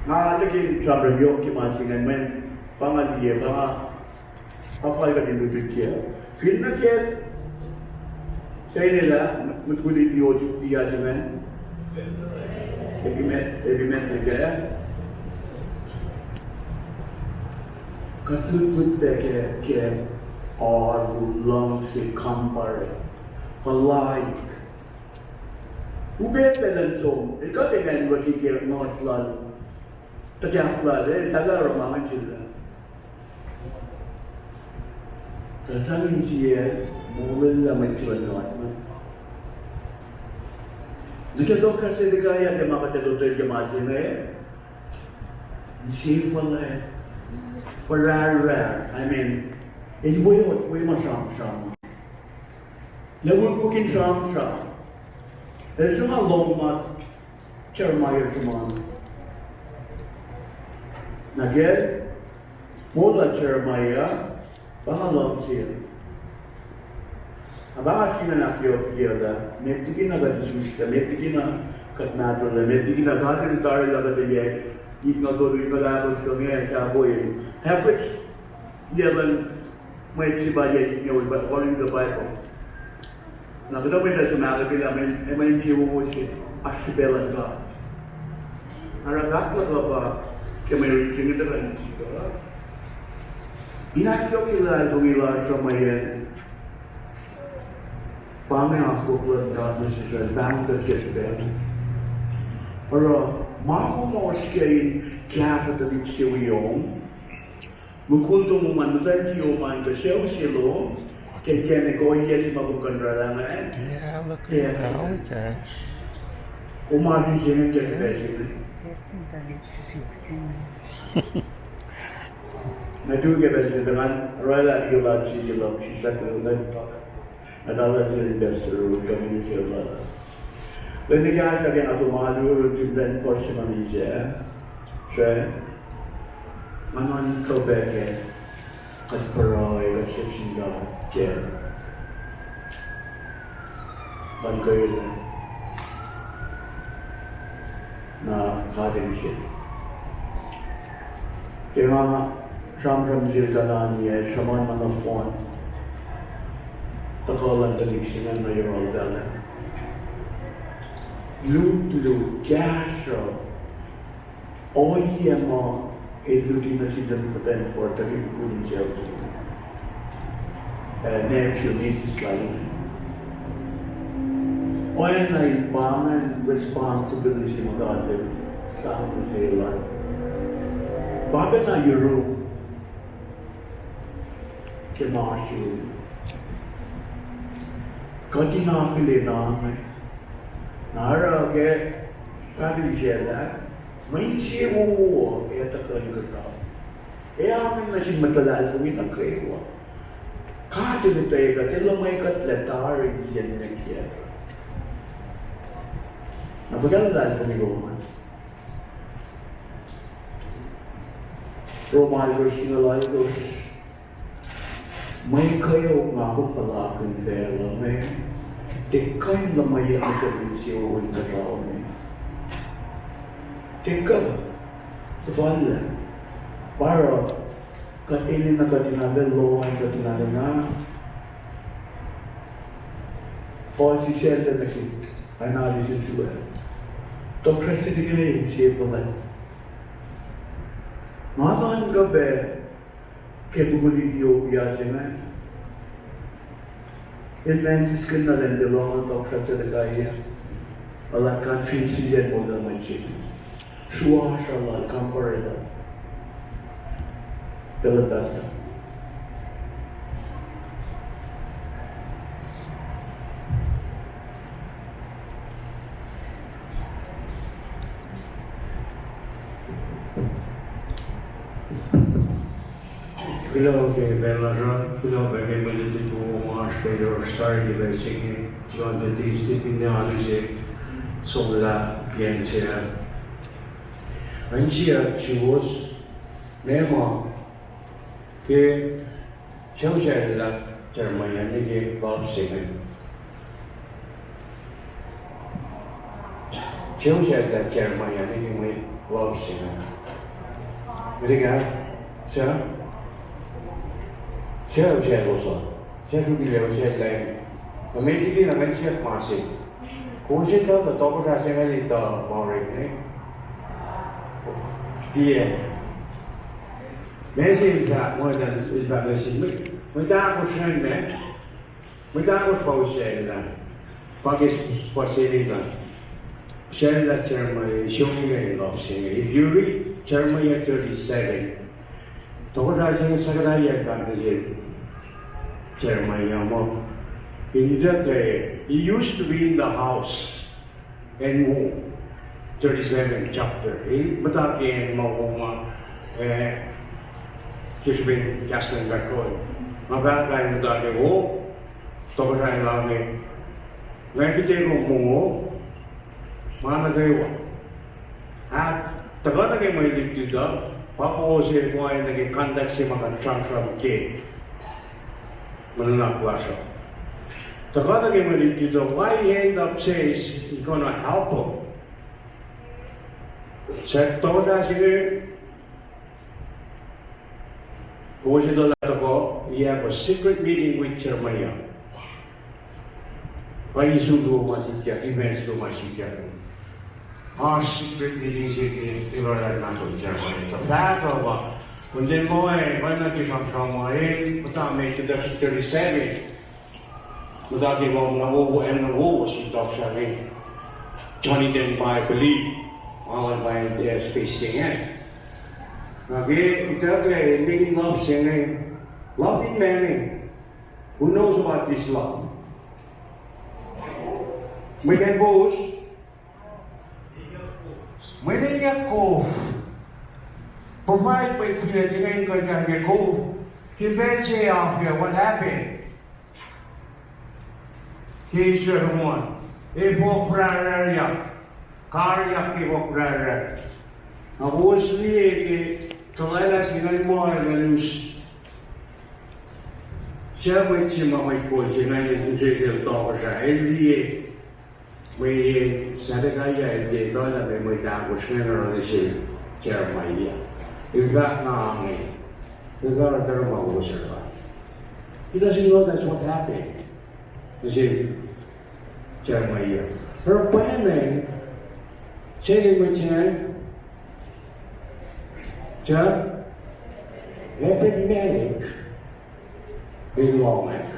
Nga lihkihn sramsram yohk ke ma se ingacn mweyen pa nga liye, pa nga, pa fal kuht in lutlut kac. Fin nuh ke, se inge lah, mut kuli yohk, tia se ingacn. Epi met, epi met nuh ke. Kuht lutlut pac ke, ke oaru, luhngse, kampare, puhlaik. Upac pacl in som, el kuht in acnwucki ke ngohs lal, tuhkahk lal, el tahlah oruh ma ingacn sel. Tuh sang insiyacl, molwelah mwet se luhn God inge. Nuh ke tohkohsrah se liki ah ke ma kuht ac lotwelah ke ma se inge, inse fuhlwact, furarrar, I mean, el weot, we ma sramsram. Lweukuk in sramsram. El sruhnga lohng ma Jeremiah el sruhmuhn. Na ke moul lal Jeremiah, pa nga luhngse. Na pa nga sifacna ahkyohkye lah met liki na kuht isuslac, met liki na kuht mahtuhlah, met liki na God El tari lah kuht ac itngucul tolu, itngucul ahkosr, kuh inge, kahpoi. Average level mwet se pa yac itngucul, according to the Bible. Na kuhtuh mwet uh sum ahkuhtwelah mwe, mwe insewowo se, oasr srihpac luhn God. Na oruh fahk luhk uh pa ke mwe rit se inge tuhkuh in sikuh, in ahkyohkye luhlahlfongi lasr uh mweyen pa inge akwuck luhn God nuh sesr, pahng kuht ke srihpac. Oruh ma kom oasr ke in kahsruh tuhlihk se wiom, mukul tomom an, muhtwacn kiyom an, kuh sucu se lom, ke inkacnek ohiyac se ma kom kuh in oraclah ingacn, tiac accident. Kom oasr in se inge ke pacl se inge. Nga tu ke pacl se inge, tuh ngan oraclah iola sisi luhk sislah ke lwen. Nga talan sel pastor, community lal. Lwen ekahsr ah ke nga som alu, oruh fin lwen puhs se ma misac, srwac, nga nuhnkuh pac ke kuht pruhe, kuht siyuck sin God ke luhn kuhiyac. Na God El se. Ke nga sramsram sel Kanani ac sruhmuhn ma nohfohn, tuhkuh luhn tuhlihk se ingacn nuh yohrohltahl ah, lutlut, kahsruh, ohiyac ma el luti nuh sin tuhlihk muhtwacn Kora, tuhlihk mukul in sucu se, nephew, nieces lal. Oacna in pa ingacn responsibility ma God El sang nuh sel an. Pa pacna yuruk ke ma oasr yurum. Kuht in akihlen na, na oruh ke pahkihn sel ah, Mwe insewowo ac tuhkuh in kuhtuh. Ac angen nuh sin mwet luhlahlfongi nuh kwewa. God El etwekuht, El luhmwekuhtlac tari in sie ninac kiyac. Na fuhkah luhlahlfongi lom an? Rom alkosr, singucul alkosr. Mwe kweok nga kom puhlakihn facluh me, tiac kuh in luhmweyuck nuh ke mwe insewowo in kuhtuh me. Tiac kuh. Suhfal lah. Pa oruh, kuht enenuh kuht in arlac lohacng, kuht in arlac na. Puhsisacl nuh ke, ac na listen to ac. Tohkohsrah se inge inse fuhlwact. Nga nuhnkuh pac ke mukul Ethiopia se inge. El mwe sisken na lwen tiac lohng tohkohsrah se likaia. Alu conference se inge moul luhn mwet se. Sruasr lal, kampare lal. Pacl pastor. Kuloh ke pacl lasr uh, kuloh pac ke mwe luti kom oasr pac yohrohsr tari ke pacl se inge, John the Baptist, finne alu se somlah yen se ah. Ngan siyuck suwos, meac ma ke sucu sel lah Jeremiah nuh ke lap se inge. Sucu sel lah Jeremiah nuh ke mwe lap se inge. Meti ka? Suc? Sucu sel osa. Sucu sel lah. Kom met liki na ngan siyuck ma se. Kowos etuh lah tohkohsrah se inge el etuh ma orek inge? Tiac. Meac se el fahk, ma el fahk nuh sin mwet, mwet ahkosr ingacn, meac? Mwet ahkosr pa usaclah. Pa ke s-, pa se inge. Usaclah Jeremiah, song inge lap se inge. If you read Jeremiah thirty-seven, tohkohsrah se inge suhkuhtayac fahk nuh sel Jeremiah muh, in the, he used to be in the house and wo. Thirty-seven chapter. In muhta ke acn ma wo ma, eh, ke srihpen kahs luhn God. Nga fahk kain muhta ke wo, tohkohsrah lal inge, nga kihte kom mongo, ma nuh kwewa. Ac tuhkuh nuh ke mwe lutlut uh, pa wo se ma nuh ke context se ma kuht sramsram ke mwe nuhnak lasr uh. Tuhkuh nuh ke mwe lutlut uh, why he end up says he's gonna help him. Suc tohkohsrah se inge, kowos etuh lah tuhkuh, he have a secret meeting with Jeremiah. Pa isu luo ma sikyak, events luo ma sikyak. Oasr secret meeting se ke, ke oraclah nahtuhl Jeremiah. Tuh fahk uh pa, kuht in liye, pa nuh ke sramsram ma, eh, muhta me ke thirty-seven. Muhta ke ma na wo, acn na wo, wo, si tohkohsrah inge. Johnny Deng pa, I believe. Ma luhn pa, eh, space se inge. Na ke, itucklac, main love se inge. Love in mani. Who knows about this love? Mwe kacn kowos? Mwe ninac kof. Provide mwe piac inge in kuh in kahsruh kof. Ke pacl se ah, what happened? Ke Israel on. Efuh rahrahyak. Karyak ke efuh rahrahk. Na kowos liye ke tuhlaclah se ingacn ma el us. Suc mwet se ma mwet kol se ingacn el use sel tohkohsrah. El liye. Mwe Zedekiah el tiac etuh lah mwe, mwet ahkosr ingacn oruh nuh sel Jeremiah. El fahk na inge. El fahk oruh ma wo se pa. He doesn't know that's what happened. Nuh sel Jeremiah. Oruh pwacnwacng, se inge mwet se ingacn, John, Ebed-melech, el lohngack.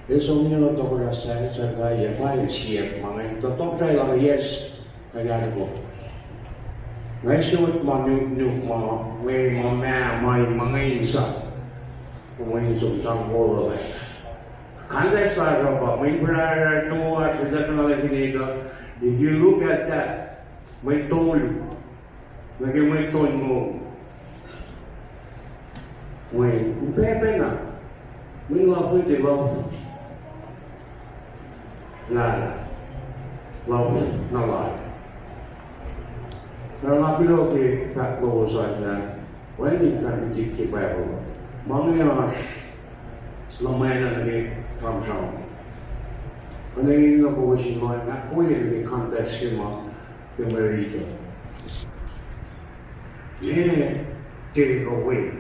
El som nuh tohkohsrah Zedekiah, pa el siyuck ma inge, tuh tohkohsrah el, yes, nga kahsruh. Nga sot ma nuknuk ma, mwe ma, ma, ma, ma inge in sang. Mwe in som sang moruh lah. Context lasr uh pa, mwe in pruhe, pruhe, pruhe, pruhe, pruhe, if you look at that, mwe tolu. Nuh ke mwet tolngoul. Mweyen, upac pacna. Mweyen luhpah ke luhpah. Lah, lah. Luhpah, na lah. Na nga kuloh ke fahk lowos an lah. Wacngihn contradict ke Bible. Ma inge oasr luhmwacna nuh ke sramsram. Kuht inge na kowos in lohacng ahkwoye nuh ke context ke ma ke mwe riti. Nge take away.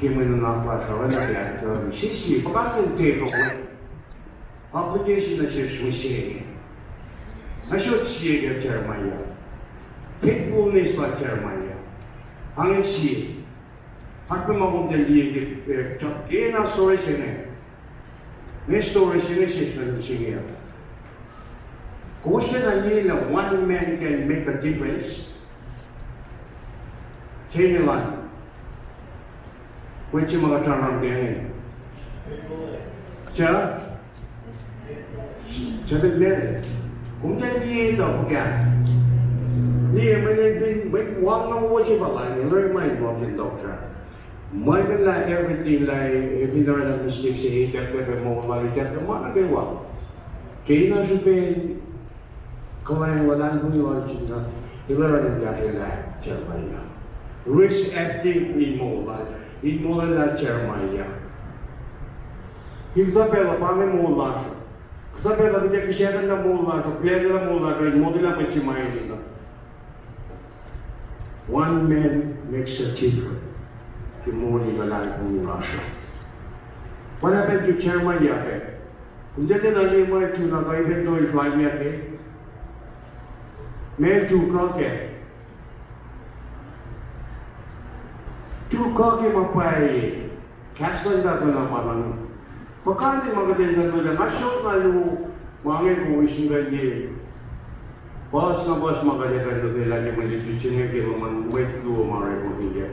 Ke mwe nuhnak lasr uh, oacna ke ahkkahlwemye, sie, puhkantwen take away. Application nuh sesr mihsenge. Nga sot sie ke Jeremiah. Faithfulness lal Jeremiah. Angen sie. Ahkpah ma kom tiac liye ke, eh, chapter, eh, na story se inge. Nge story se inge sesr nuh sesr inge. Kowos tiacna liye lah one man can make a difference? Seni lan. Mwet se ma kuht sramsram kac inge. Sir? Sir, meac? Kom tiac liye tuh fuhkah? Liye, mweyen, mweyen wal na wo se pa lal inge, lori ma in wal fin tohkohsrah. Mweyen lah everything lah, eh, fin oruh lah mistake se, eh, itucklac pac moul lal, itucklac ma nuh kwewa. Ke na srihpen kuhlwacng luhlahlfongi lal Jisus, el oruh in kahsrwelah Jeremiah. Risk acting in moul lal, in moul lal Jeremiah. Kuhtuh pacl uh pa inge moul lasr uh. Kuhtuh pacl uh kuht ac kihsackuhnlah moul lasr uh, pacl uh moul lasr uh, in moul lah mwet se ma enenuh. One man makes a difference. Ke moul in luhlahlfongi lasr uh. What happened to Jeremiah pac? Kom tiac tiacna liye ma el tu na kuh even though el fal meac kac. Meac el tu kuh kac. Tu kuh ke ma pwacye. Kahs luhn God na pa na. Puhkantwen ma kuht in kuh in tuh lah nga sot na luo, ma inge kowos in kuh in liye. Puhs na puhs ma kuht ac kuh in tuh lah ke mwe lutlut se inge ke luhman mwet luo ma orek ma fin liye.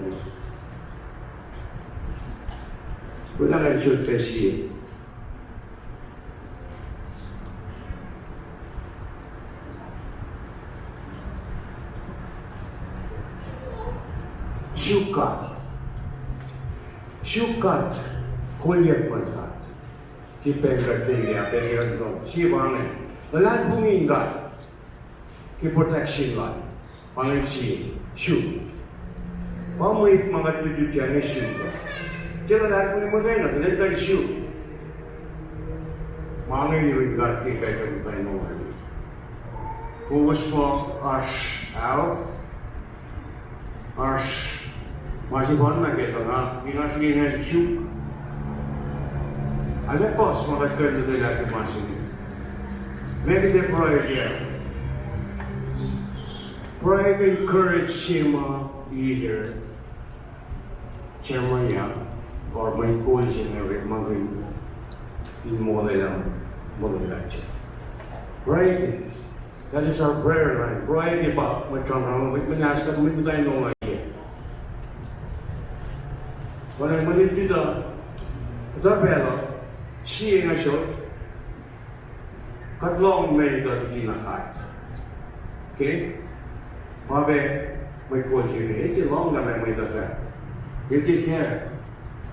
Kuht ac kuh in sot pac sie. Suk God. Suk God. Kolyuck luhn God. Ke pacl kuht liye, pacl kuht liye. Sie pa inge. Luhlahlfongi in God. Ke protection lal. Pa inge sie. Suk. Pa mwet ma kuht lutlutkihn inge suk. Tiac luhlahlfongi muhkwena, kuht in kuh in suk. Ma inge yurin God ke pacl kuht muhta in oruh. Kowos pa oasr ao, oasr ma sefanna ke tuh nga, ke nga srihke nga suk. Arlac puhs ma kuht kuh in lotwelah ke ma se inge. Meac kuht ac pruhe kac? Pruhe ke encourage se ma leader Jeremiah, or mwet kol se inge orekmakihn in molwelah, molwelah se. Pruhe. That is our prayer line. Pruhe ke pa mwet sramsram, mwet muhnahs, mwet muhta in ongaiyac. Oacna mwe lutlut uh, kuhtuh pacl uh, sie nga sot, kuht lohng meac etuh liki na God. Okay? Ma pac mwet kol se inge, el tiac lohng lah meac mwet uh fahk. El tiac kac.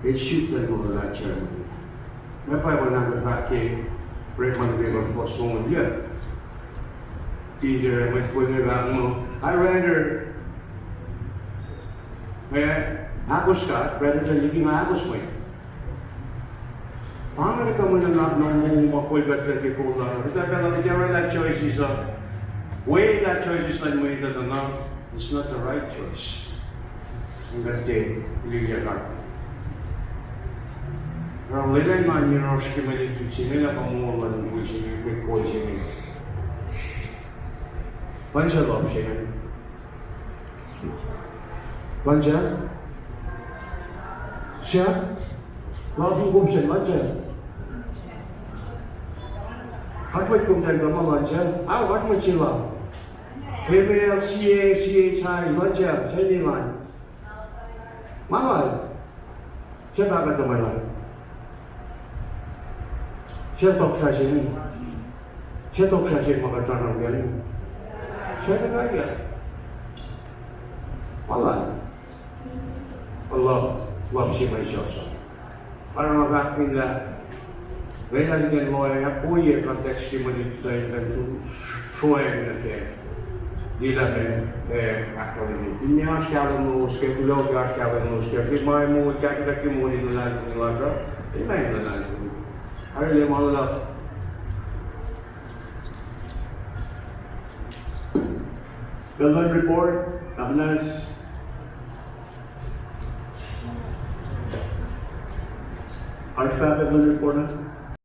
El suk lah molwelah Jeremiah. Meac Bible na fahk ke Revelation four four, yeah. Peter, mwet kol inge fahk muh, I rather, eh, ahkos God rather than liki nga ahkos mwet. Pa inge kuh mwe nuhnak na moul ma kol kuht ke kol lasr uh. Kuhtuh pacl uh kuht orwaclah choices uh, welah choices luhn mwet uh tuh na, it's not the right choice. Nga tiac liye God. Oruh lwelah ngan yohrohsr ke mwe lutlut se inge lah pa moul luhn mukul se inge, mwet kol se inge. Puhsisacl se inge. Puhsisacl? Sahp? Lal in kom sel puhsisacl? Kuht mwet kom tacn kuh ma lal sel? Ao, kuht mwet se lal. M A L C A C H I, lal sel, sel ni lal. Ma lal. Sel pahkah tuhmwacl lal. Sel tohkohsrah se inge. Sel tohkohsrah se ma kuht sramsram kac inge. Sel pahkah kac. Alan, Allah, Allah se ma sasa. Arma fahk lah, lwelah in lohacng, ohiyac context ke mwe lututacng in kuh in sroacng nuh kac. Lilah ma, eh, actually, in oasr kahlwem lowos kac, kuloh ke oasr kahlwem lowos kac, ke ma moul, kahsruh ke moul in luhlahlfongi lasr uh, in ma in luhlahlfongi. Arlac ma luhlahp. Pacl luhn report, Kapanas. Oasr fahkwack luhn report uh?